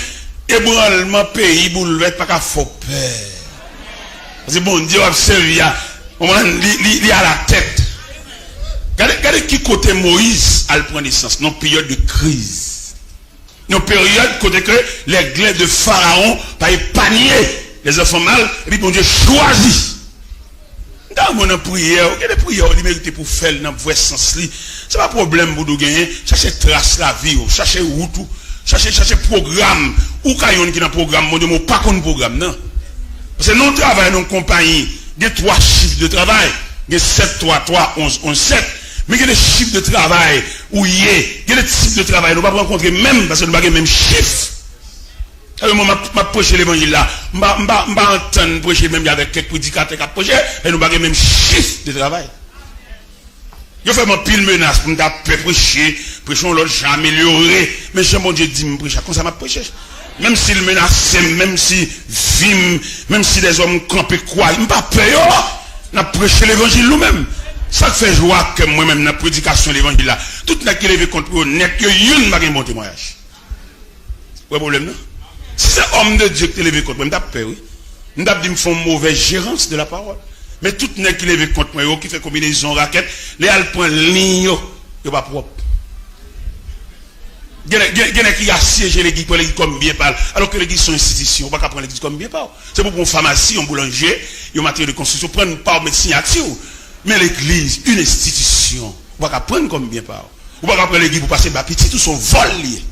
ebranlman peyi, boulvès pa ka fè w pè. Paske Bondye w ap sèvi a, konprann, li, li, li alatèt. Gade, gade ki kote Moyiz al pran nesans, nan peryòd de kriz. Yon peryòd kote ke les glèves de Pharaon pa epanye les enfants mâles, epi Bondye chwazi. M ta renmen w nan priyè w, gen de priyè w li merite pou w fè l nan vrè sans li. Se pa pwoblèm Boudou genyen, chache tras lavi w, chache wout ou, chache, chache pwogram. Ou ka yonn ki nan pwogram Bondye, men w pa konn pwogram nan. Paske nan yon travay, nan yon konpayi, gen twa chif de travay, gen sèt twa twa, onz onz sèt, men gen de chif de travay ou ye, gen de tip de travay nou p ap rankontre menm, paske nou pa gen menm chif. Sa vle di, mwen, m ap, m ap preche levanjil la, m pa, m pa, m pa antann preche menm jan avèk kèk predikatè k ap preche, e nou pa gen menm chif de travay. Yo fè m anpil menas pou m ta pè preche, preche yon lòt jan, amelyore. Men jan Bondye di m preche a, konsa m ap preche. Menm si l menase m, menm si vi m, menm si dèzòm kanpe kwaze, m pa pè yo. N ap preche levanjil nou menm. Sa k fè jwa kè m, mwen menm, nan predikasyon levanjil la, tout nèg ki leve kont mwen yo nèt, yo youn pa gen bon temwayaj. Ou wè pwoblèm nan? Si se homme de Dieu ki te leve kont mwen, m t ap pè, wi. M t ap di m fè yon move jerans de la parole. Men tout nèg ki leve kont mwen yo, ki fè konbinezon, rakèt, lè y al pran liy yo, yo pa pwòp. Gen nèg, gen, gen nèg ki asyeje legliz, pran legliz kòm byen pa l, alòske legliz se yon enstitisyon, ou pa ka pran legliz kòm byen pa w. Se pou pran yon famasi, yon boulanje, yon materyo de konstriksyon, pran pa w, met siyati w. Men legliz, yon enstitisyon, ou pa ka pran kòm byen pa w. Ou pa ka pran legliz pou pase ba pitit ou, se yon vòl li ye.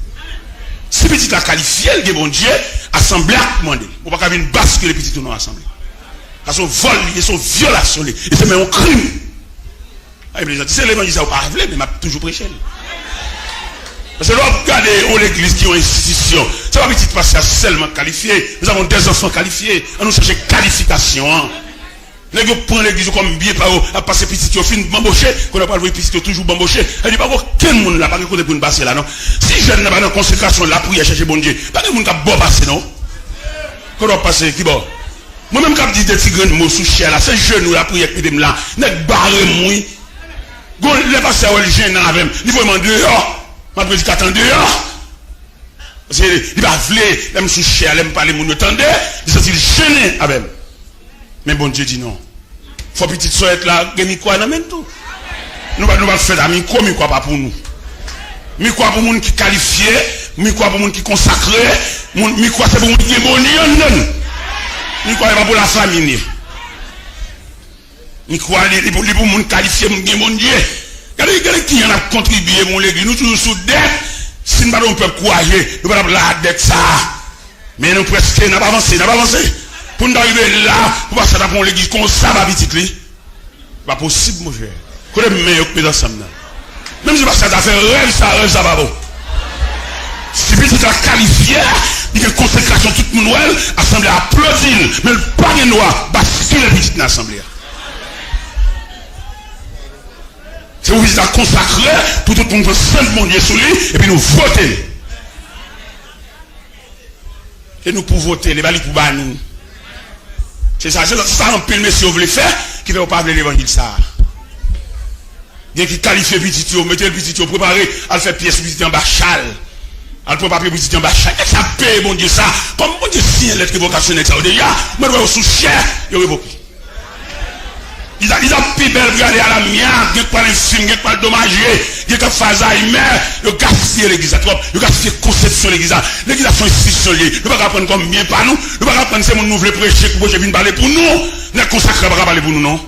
Si pitit la kalifye, l gen Bondye, asanble a k mande l. Ou pa ka vin baskile pitit ou nan asanble. Sa se yon vòl li ye, se yon vyolasyon li ye. E se menm yon krim. Ay, mezanmi, se levanjil sa ou pa vle, men m ap toujou preche l. Paske lè w ap gade yon legliz ki yon enstitisyon, se pa pitit pastè a sèlman k kalifye. Nous avons des enfants qualifiés. Ann nou chèche kalifikasyon an. Nèg yo pran legliz yo kòm byen pa yo, ap pase pitit yo fin banboche, kounye a pral voye pitit yo toujou banboche. Sa vle di pa gen okenn moun la, pa gen kote pou n pase la non. Si jèn nan pa nan konsekrasyon, lapriyè, chèche Bondye, pa gen moun k ap ba w pase non. Kote w ap pase, ki bò? Mwen menm k ap di de ti grenn mo sou chè la, se jenou lapriyè k mete m la. Nèg bare m wi. Gon lè pastè a wè l jennen avè m, li voye m andeyò. M ap predike andeyò. Paske li pa vle, lè m sou chè a, lè m pale moun yo tande, li santi l jennen avè m. Men Bondye di non. Fò pitit sòyèt la gen mikwo a nan men l tou. Nou pa, nou pa fèt a mikwo, mikwo a pa pou nou. Mikwo a pou moun ki kalifye, mikwo a pou moun ki konsakre, moun, mikwo a se pou moun ki gen Bondye anndan l. Mikwo a e pa pou lafanmi l ye. Mikwo a li, li pou, li pou moun kalifye, moun gen Bondye. Gade, gade kijan n ap kontribye pou yon legliz. Nou toujou sou dèt. Si n pa t yon pèp kouraje, nou pa t ap la a dèt sa a. Men nou prèske, n ap avanse, n ap avanse. Pou n ta rive la, pou pastè ta pran yon legliz konsa ba pitit li. Pa posib, monchè. Kote men yo k met ansanm nan? Menm si pastè ta fè rèv sa, rèv sa pa bon. Si pitit la kalifye, li gen konsekrasyon, tout moun wè l, asanble a aplodi l, men l pa gen dwa baskile pitit nan asanble a. Se pou pitit la konsakre, pou tout moun pran sant Bondye sou li, epi nou vote l. E nou pou vote l, e pa li pou ba nou. Se sa, se sa, se sa anpil mesye yo vle fè, ki fè yo pa vle levanjil sa a. Gen ki kalifye pitit yo, mete pitit yo, prepare, al fè pyès pitit anba chal. Al pran papye pitit anba chal. Nèg sa peye Bondye sa. Kòm Bondye siyen lèt revokasyon nèg sa yo deja, mwen wè yo sou chè, yo revoke. Li t ap, li t ap pi bèl pou y ale a la myag, gen k pral enfim, gen k pral domaje, gen k ap fè Alzheimer. Yo gaspiye legliz la twòp, yo gaspiye konsepsyon legliz la. Legliz la se yon enstitisyon li ye. Nou pa ka pran l kòm byen pa nou, nou pa ka pran l se moun nou vle preche, pou preche vin pale pou nou. Nèg konsakre pa ka pale pou nou non.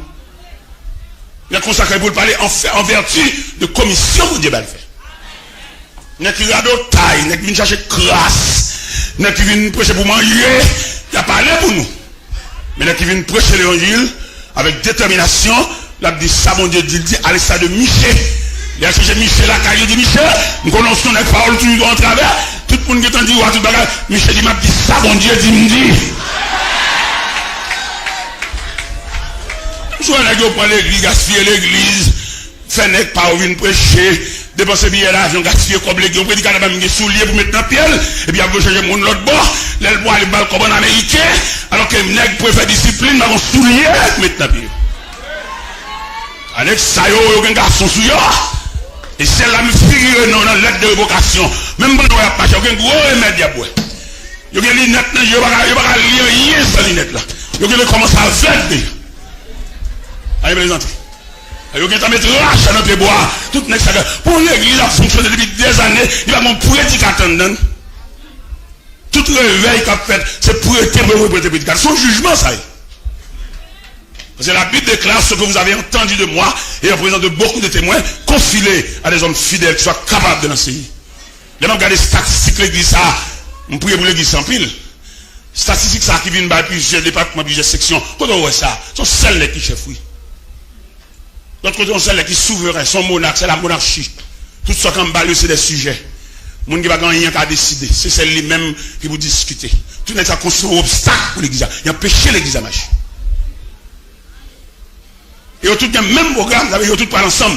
Nèg konsakre pou l pale an fè, an vèti de komisyon Bondye ba l fè. Nèg ki radotay, nèg ki vin chache kras, nèg ki vin preche pou manje, y ap pale pou nou. Men nèg ki vin preche levanjil avèk detèminasyon, l ap di sa Bondye di, l di, alèksa de Miche. Li al chèche Miche lakay, li di, Miche, m konnen w se yon nèg pawòl toujou antravè, tout moun gentan di w a tout bagay. Miche di, m ap di sa Bondye di m di. M sou wè nèg yo pran legliz, gaspiye legliz. Fè nèg pa yo vin preche, depanse biyè lavyon, gaspiye kòb legliz. Yon predikatè pa menm gen soulye pou met nan pye l, epi y ap voye chèche moun lòt bò. Lè l pou ale, ba l kòb ann ameriken, alòske nèg pou fè disiplin, pa gen soulye pou met nan pye yo. A nèg sa yo, yo gen gason sou yo. E syèl la menm figire non nan lèt de revokasyon. Menm pandan y ap mache, yo gen gwo remèd y ap bwè. Yo gen linèt nan je yo, pa ka, yo pa ka li anyen san linèt la. Yo gen kòmanse avèg deja. Ann plezante. Yo gentan met rache nan pyebwa. Tout nèg sa, pou yon legliz ap fonksyone depi dèzane, li pa gen yon predikatè anndan l. Tout revèy k ap fèt, se prete, prete, prete predikatè. Se yon jijman sa ye. Parce que la Bible déclare, ce que vous avez entendu de moi et en présence de beaucoup de témoins, confie-le à des hommes fidèles qui soient capables de l'enseigner. Lè m ap gade estatistik legliz sa, m priye pou legliz sa anpil. Estatistik sa ki vin bay plizyè depatman, plizyè seksyon, kote w wè sa? Se yon sèl nèg ki chèf, wi. Lòt kote, yon sèl nèg ki souveren, se yon monak, se la monarchi. Tout sa k anba l yo, se de sijè. Moun ki pa gen anyen ka deside, se sèl li menm ki pou diskite. Tout nèg sa konstwi yon obstak pou legliz la. Y anpeche legliz la mache. E yo tout gen menm pwogram, sa vle di yo tout pral ansanm.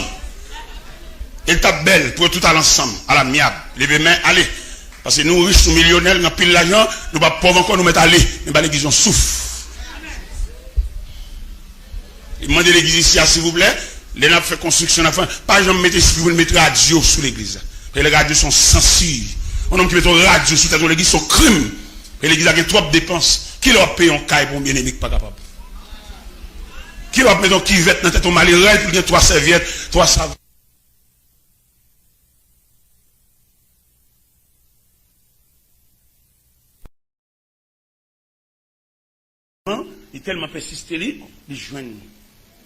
Li t ap bèl pou yo tout al ansanm, al amyab, leve men, ale. Paske nou rich, nou milyonè, nou gen anpil lajan, nou pa pòv ankò, nou mèt ale. Men ba legliz yon souf. Li mande legliz isi a, silvouplè, lè n ap fè konstriksyon, n ap fè, pa janm mete espri pou n met radyo sou legliz la. Paske lè radyo se yon sansir. Yon nonm ki mete yon radyo sou tèt yon legliz, se yon krim. E legliz la gen twòp depans. Kilè w ap peye yon kay pou yon byeneme ki pa kapab? Kilè w ap mete yon kivèt nan tèt yon malerèz pou l gen twa sèvyèt, twa savon? Li tèlman pèsiste, li, li jwenn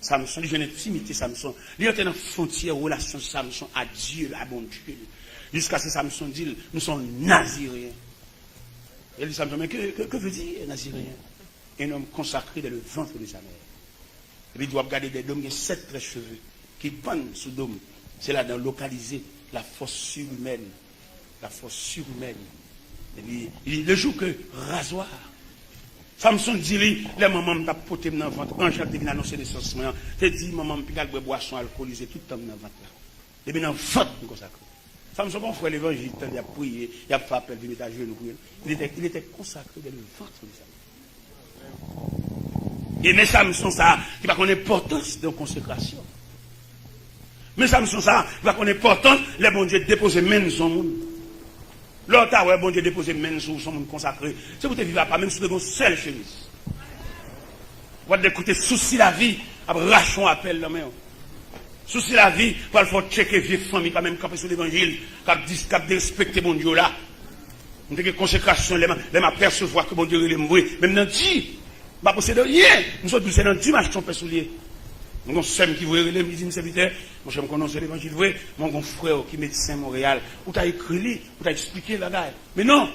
Samson, li jwenn entimite Samson. Li antre nan fwontyè relasyon Samson a Dye, a Bondye. Jiskaske Samson di l, "M se yon Nazireyen." E li di Samson, "Men ke, ke, ke vle di Nazireyen?" Un homme consacré dès le ventre de sa mère. Epi di w ap gade dè do m gen sèt trè cheve ki pann sou do m. Se ladan lokalize la force surhumaine. La force surhumaine. Epi, li, le jour que rasoir. Samson di li, lè manman m t ap pote m nan vant, anj la te vin anonse nesans mwen an, te di manman m, "Piga l bwè bwason alkolize tout tan m nan vant la." Depi nan vant m konsakre. Samson gon frè levanjil, tande y ap priye, y ap fè apèl, vin met ajenou pou li. Il était, il était consacré dès le ventre de sa mère. E men Samson sa a, ki pa konn enpòtans de yon konsekrasyon. Men Samson sa a, ki pa konn enpòtans lè Bondye depoze men l sou yon moun. Lè w ta wè Bondye depoze men l sou, sou yon moun konsakre, se pou te viv apa, menm si w te gen yon sèl chemiz. W ap de kote sousi lavi ap rache yon apèl nan men w. Sousi lavi pral fè w tcheke vye fanmi pa menm kanpe sou levanjil, k ap dis, k ap derespekte Bondye w la. M te gen konsekrasyon lè m, lè m apèsevwa ke Bondye rele m vre, men m nan di, m pa posede anyen. M sot di se nan di m achte yon pè soulye. M gon sè m ki voye rele m, li di m, "Sèvitè, monchè, m konnen w se levanjil vre, men w gon frè w ki medsen Monreyal, ou ta ekri li, ou ta eksplike l bagay." Men non!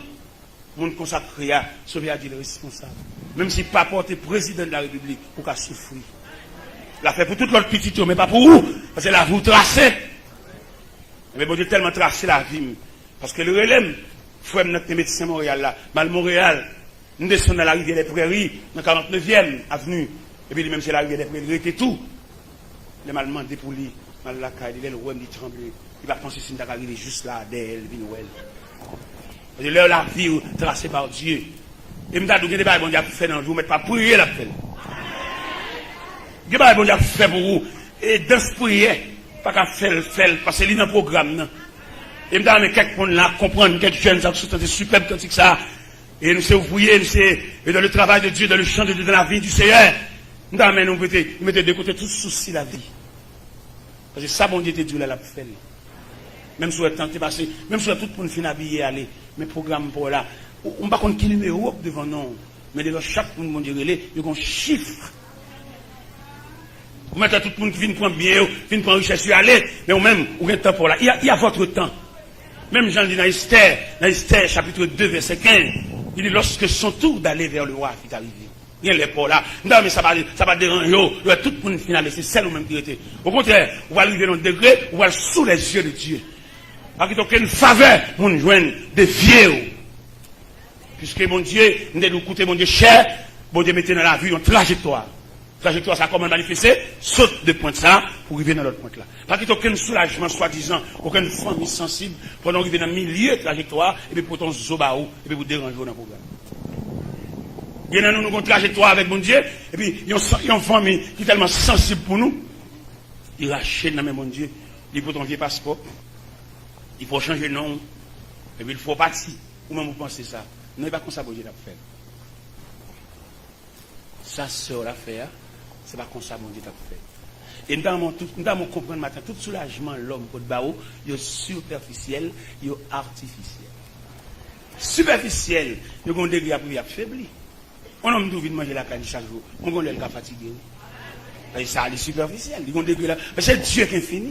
Moun konsakre a, Sovè a di l responsab. Menm si pa pòte prezidan de la repiblik, ou ka soufri. L ap fè pou tout lòt pitit yo, men pa pou ou, paske lavi w trase. Ebyen, Bondye tèlman trase lavi m, paske l rele m, frè m nan ki te medsen Monreyal la, m al Monreyal, m desann nan larivyè dè Prèri, nan karantnevyèm avni, epi li menm se larivyè dè Prèri li rete tou. Lè m al mande pou li, m al lakay li, lè l wè m, li tranble. Li pa panse si m ta ka rive jis la, dèyè l, vin wè l. Paske lè lavi w trase pa Dye, e m ta di w, gen de bagay Bondye ap fè nan vi w, mèt pa priye l ap fè l. Gen bagay Bondye ap fè pou ou, e dans priyè pa ka fè l, fè l, paske li nan pwogram nan. E m ta renmen kèk moun la konprann, kèk jèn sa k sot tande sipèb kantik sa, e nou se ouvriye, nou se, e dans le travail de Dieu, dans le champ de Dieu, dans la vie du Seigneur. M ta renmen nou mete, mete de kote tout sousi lavi. Paske sa Bondye te di w la, l ap fè l. Menm si w wè tan te pase, menm si w wè tout moun fin abiye ale, men pwogram pa w la, ou, ou pa konn ki nimewo k devan non w, men devan chak moun Bondye rele, yo gon chif. Ou mèt wè tout moun ki vin pran byen yo, vin pran richès yo ale, men ou menm, ou gen tan pa w la. Il y a, il y a votre temps. Menm jan l di nan Estè, nan Estè chapitre deux, vèsè kenz, li di, lorsque son tour d'aller vers le roi fut arrivé. Gen lè pa w la. M ta renmen sa pa, sa pa deranje w. Lè tout moun fin ale, se sèl ou menm ki rete. Okontrè, ou pral rive nan yon degre, ou pral sous les yeux de Dieu. Pa kite okenn favè moun jwenn devye w. Piske Bondye, m te di w, koute Bondye chè, Bondye mete nan lavi yon trajektwa. Trajektwa sa kòman l manifeste? Sot de pwent sa pou rive nan lòt pwent la. Pa kite okenn soulajman swadizan, okenn fanmi sansib, pandan w rive nan milye trajektwa a, epi pote yon zo ba ou, epi pou deranje w nan pwogram. Gen nan nou, nou gon trajektwa avèk Bondye, epi yon san-, yon fanmi ki tèlman sansib pou nou, li rache l nan men Bondye, li pote yon vye paspò, li fè w chanje non w, epi l fè w pati, ou menm ou panse sa. Non, e pa konsa Bondye t ap fè l. Sa sè w la fè a, se pa konsa Bondye t ap fè. E m ta renmen tout, m ta renmen w konprann maten, tout soulajman lòm pot ba ou, yo sipèfisyèl, yo atifisyèl. Sipèfisyèl, yo gon degre y ap rive y ap febli. Yon nonm tou vin manje lakay li chak jou, men gon lè l ka fatige wi. Paske sa li sipèfisyèl, li gon degre la, men se Dye ki enfini.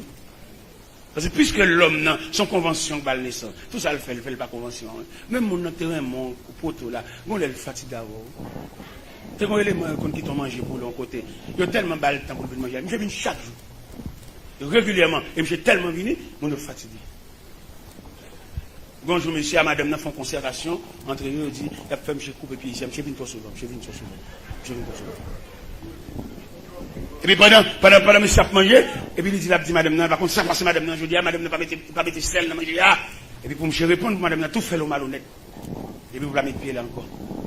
Paske piske lòm nan, se yon konvansyon k ba l nesans. Tout sa l fè, l fè l pa konvansyon an. Menm moun nan te renmen w, ou pote w la, gon lè l fatige avè w. Te gon eleman yo konn kite w manje pou l yon kote. Yo tèlman ba l tan pou l vin manje la. Misye vin chak jou. Regilyèman. E misye tèlman vini, moun yo fatige. Gon jou, mesye a, madanm nan fè yon konsètasyon antre yo, yo di, y ap fè misye koupe pye isi a. Misye vin twò souvan, misye vin twò souvan. Misye vin twò souvan. Epi pandan, pandan, pandan mesye ap manje, epi li di, l ap di madanm nan, pa konn sa k pase madanm nan jodi a, madanm nan pa mete, pa mete sèl nan manje a. Epi pou mesye reponn pou madanm nan tou fè l yon malonèt. Epi pou l pa met pye l ankò.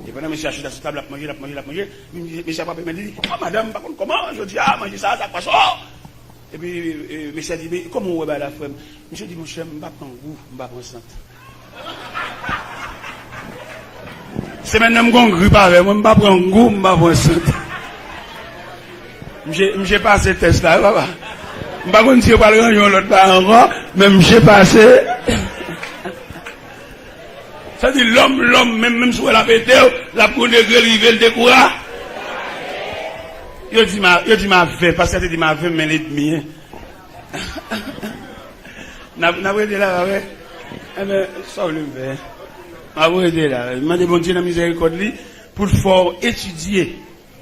E pandan mesye a chita sou tab, l ap manje, l ap manje, l ap manje, mesye a frape men li, li di, "Ah, madanm, m pa konn kòman, jodi a, manje sa, sa k pase w?" Epi, e, mesye a di, "Men, kòman w wè bagay la, frè m?" Misye di, "Monchè, m pa pran gou, m pa pran sant." Semèn nan, m gon grip avè mwen, m pa pran gou, m pa pran sant. Misye, misye pase tès la, wi, papa. M pa konn si yo pral range yon lòt bagay ankò, men misye pase. Sa di lòm, lòm, menm, menm si w wè l ap ede w, l ap gon degre l rive, l dekoura-. Yo di m a, yo di m a ven, pastè te di m a ven, men l edmi, en. N ap, n ap rete la, pa vre? Enben, sa w vle m fè? M ap rete la. M mande Bondye nan mizèrikòd li pou l fè w etidye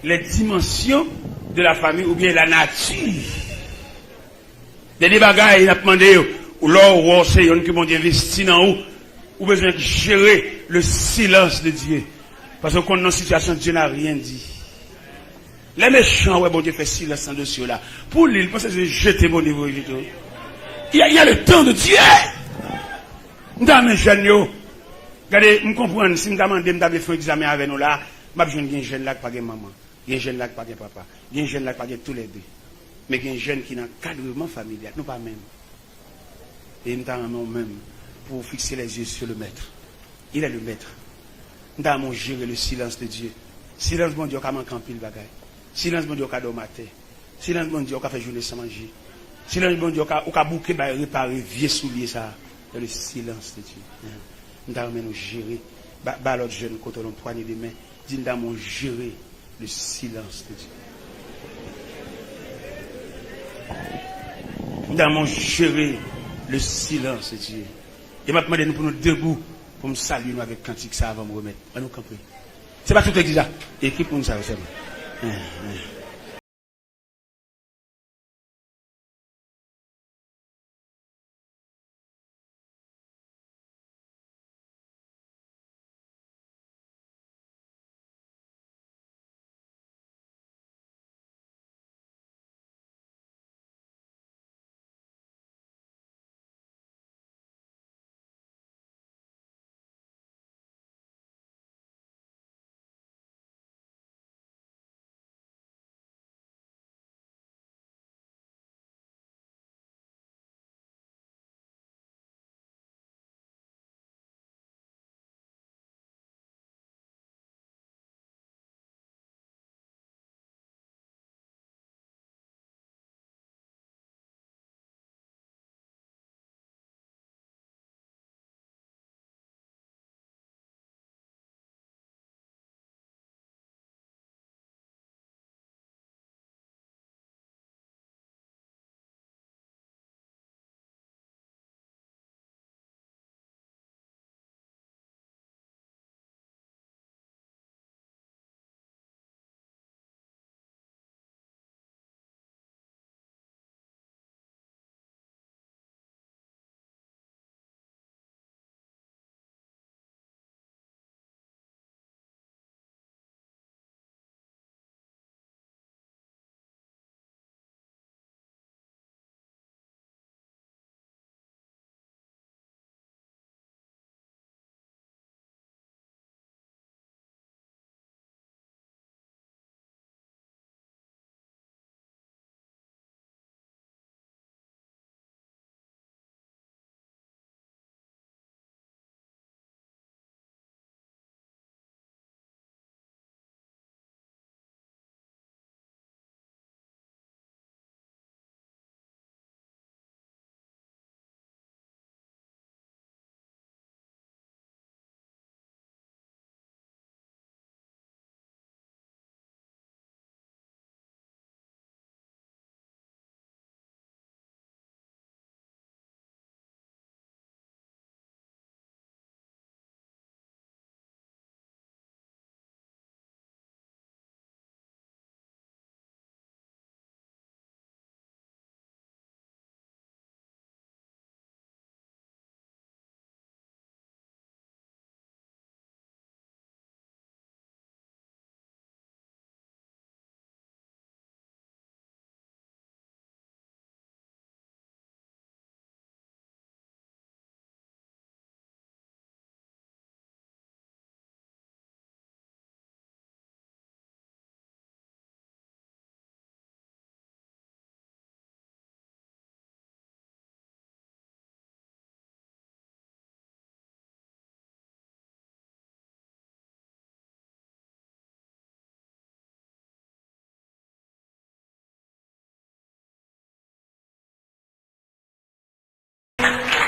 les dimensions de la famille oubyen la nature. Dènye bagay n ap mande yo, ou lè w wè w se yonn ke Bondye envesti nan ou, ou bezwen jere le silence de Dieu. Paske w konn nan sitiyasyon Dieu n'a rien dit. Lè mechan wè Bondye fè silans nan dosye w la, pou li, li panse se jete Bondye voye jete w. Il y a, il y a le temps de Dieu. M ta renmen jèn yo. Gade, m konprann, si m ta mande, m ta vle fè yon egzamen avè nou la, m ap jwenn gen jèn la k pa gen manman. Gen jèn la k pa gen papa. Gen jèn la k pa gen toulède. Men gen jèn ki nan kadreman familyal. Nou pa menm. E m ta renmen w menm pou w fikse les yeux sur le maître. Il est le maître. M ta renmen w jere le silence de Dieu. Silans Bondye w ka manke anpil bagay. Silans Bondye w ka dòmi atè. Silans Bondye w ka fè jounen san manje. Silans Bondye w ka, ou ka bouke bay repare vye soulye sa a. Dans le silence de Dieu. M ta renmen nou jere. Ba, ba lòt jèn kote w la yon pwanye de men. Di, "M ta renmen w jere le silence de Dieu." M ta renmen w jere le silence de Dieu. E m ap mande nou pou nou debou, pou m salye nou avèk kantik sa avan m remèt. Ann nou kanpe. Se pa tout legliz la. Ekip moun sa yo sèlman.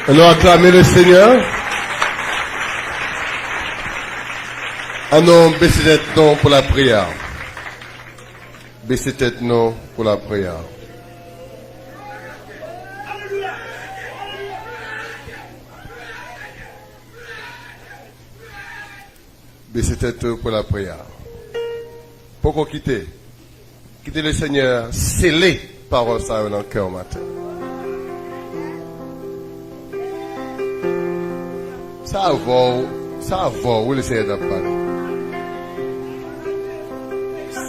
Annou aklame le Senyè. Annou bese tèt nou pou lapriyè. Bese tèt nou pou lapriyè. Bese tèt ou pou lapriyè. Poko kite. Kite le Senyè sele pawòl sa yo nan kè w maten. Se avè w, se avè w wi le Senyè t ap pale.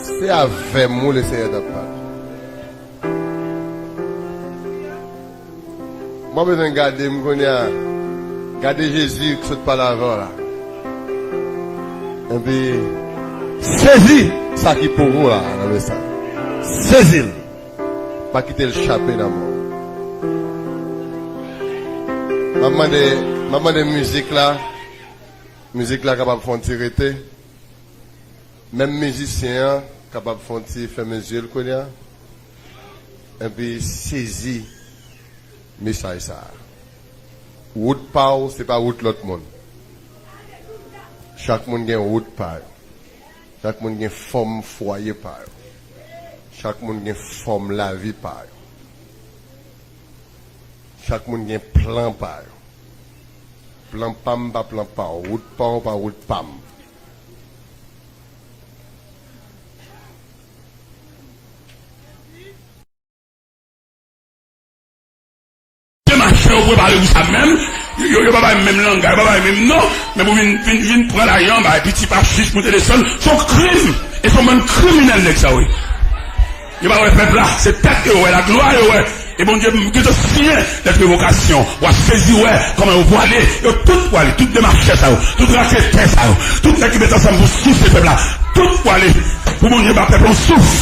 Se avè m wi le Senyè t ap pale. Mwen bezwen gade m kounye a. Gade Jezi k sot pale avè w la. Epi, sezi sa ki pou ou la nan mesaj. Sezi l. Pa kite l chape nan men w. M ap mande, m ap mande mizik la. Mizik la kapab fè yon ti rete. Menm mizisyen an kapab fè yon ti fèmen zye l kounye a. Epi sezi mesaj sa a. Wout pa w, se pa wout lòt moun. Chak moun gen wout pa yo. Chak moun gen fòm fwaye pa yo. Chak moun gen fòm lavi pa yo. Chak moun gen plan pa yo. Plan pa m pa plan pa w. Wout pa w pa wout pa m. Demache yo prepare pou sa menm. Yo, yo, yo pa bay menm langaj, yo pa bay menm non. Men pou vin, vin, vin pran lajan, bay piti pa chich moute desann. Se yon krim. E se yon bann kriminèl nèg sa yo ye. Yo pa wè pèp la, se tèt yo wè, laglwa yo wè. E Bondye gentan siyen lèt revokasyon. W ap sezi wè kòman yo pwale. Yo tout pwale, tout demachè sa yo, tout raketè sa yo, tout nèg ki met ansanm pou souse pèp la. Tout pwale pou Bondye ba pèp la yon souf.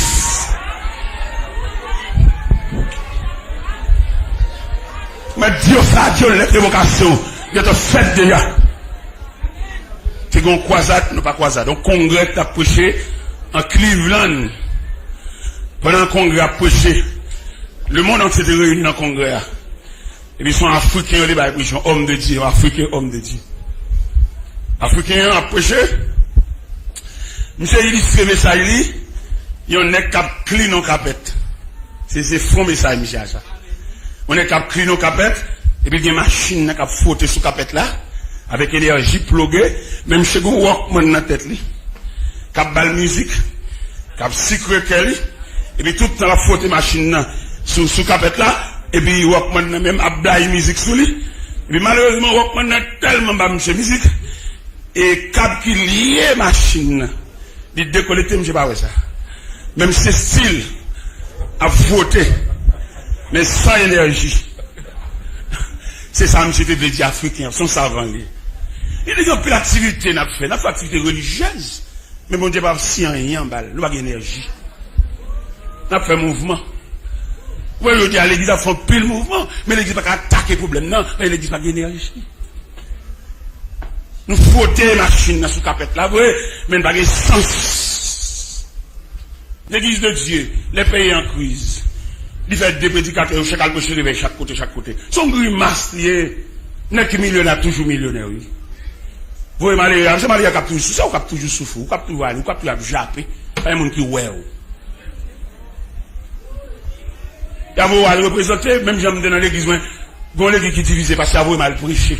Mèt di yo sa, di yo lèt revokasyon gentan fèt deja. Te gen yon kwazad, non pa kwazad, yon kongrè k t ap preche an Cleveland. Pandan kongrè ap preche, lemonn antye te reyini nan kongrè a. Epi se yon Afriken yo te bay preche, yon òm de Dye, yon Afriken òm de Dye. Afriken an ap preche, misye ilistre mesaj li, yon nèg k ap klin yon kapèt. Se, se fon mesaj misye a sa. Yon nèg k ap klin yon kapèt, epi gen machin nan k ap fwote sou kapèt la, avèk enèji ploge, men misye gen yon Walkman nan tèt li, k ap ba l mizik, k ap sikre kè li, epi tout tan l ap fwote machin nan sou, sou kapèt la, epi Walkman nan menm ap blayi mizik sou li. Epi malerezman, Walkman nan tèlman ba misye mizik, e kab ki lye machin nan, li dekonekte, misye pa wè sa. Men misye still ap fwote, men san enèji. Se sa misye te vle di Afriken an, se yon savan li ye. Li di gen anpil aktivite n ap fè, n ap fè aktivite relijyèz, men Bondye pa siyen anyen anba l, nou pa gen enèji. N ap fè mouvman. Ou wè jodi a legliz ap fè anpil mouvman, men legliz pa ka atake pwoblèm nan, paske legliz pa gen enèji. Nou fwote machin nan sou kapèt la vre, men n pa gen sans. Legliz de Dye, lè peyi an kriz, li fè de predikatè yo chak al preche revèy chak kote, chak kote. Se yon grimas li ye. Nèg ki milyonè ap toujou milyonè, wi. Voye malere a, se malere a k ap toujou sou, se ou k ap toujou soufri, ou k ap toujou ale, ou k ap toujou ap jape. Pa gen moun ki wè w. Y a voye w al reprezante, menm jan m te nan legliz mwen, gen yon legliz ki divize paske y a voye m al preche.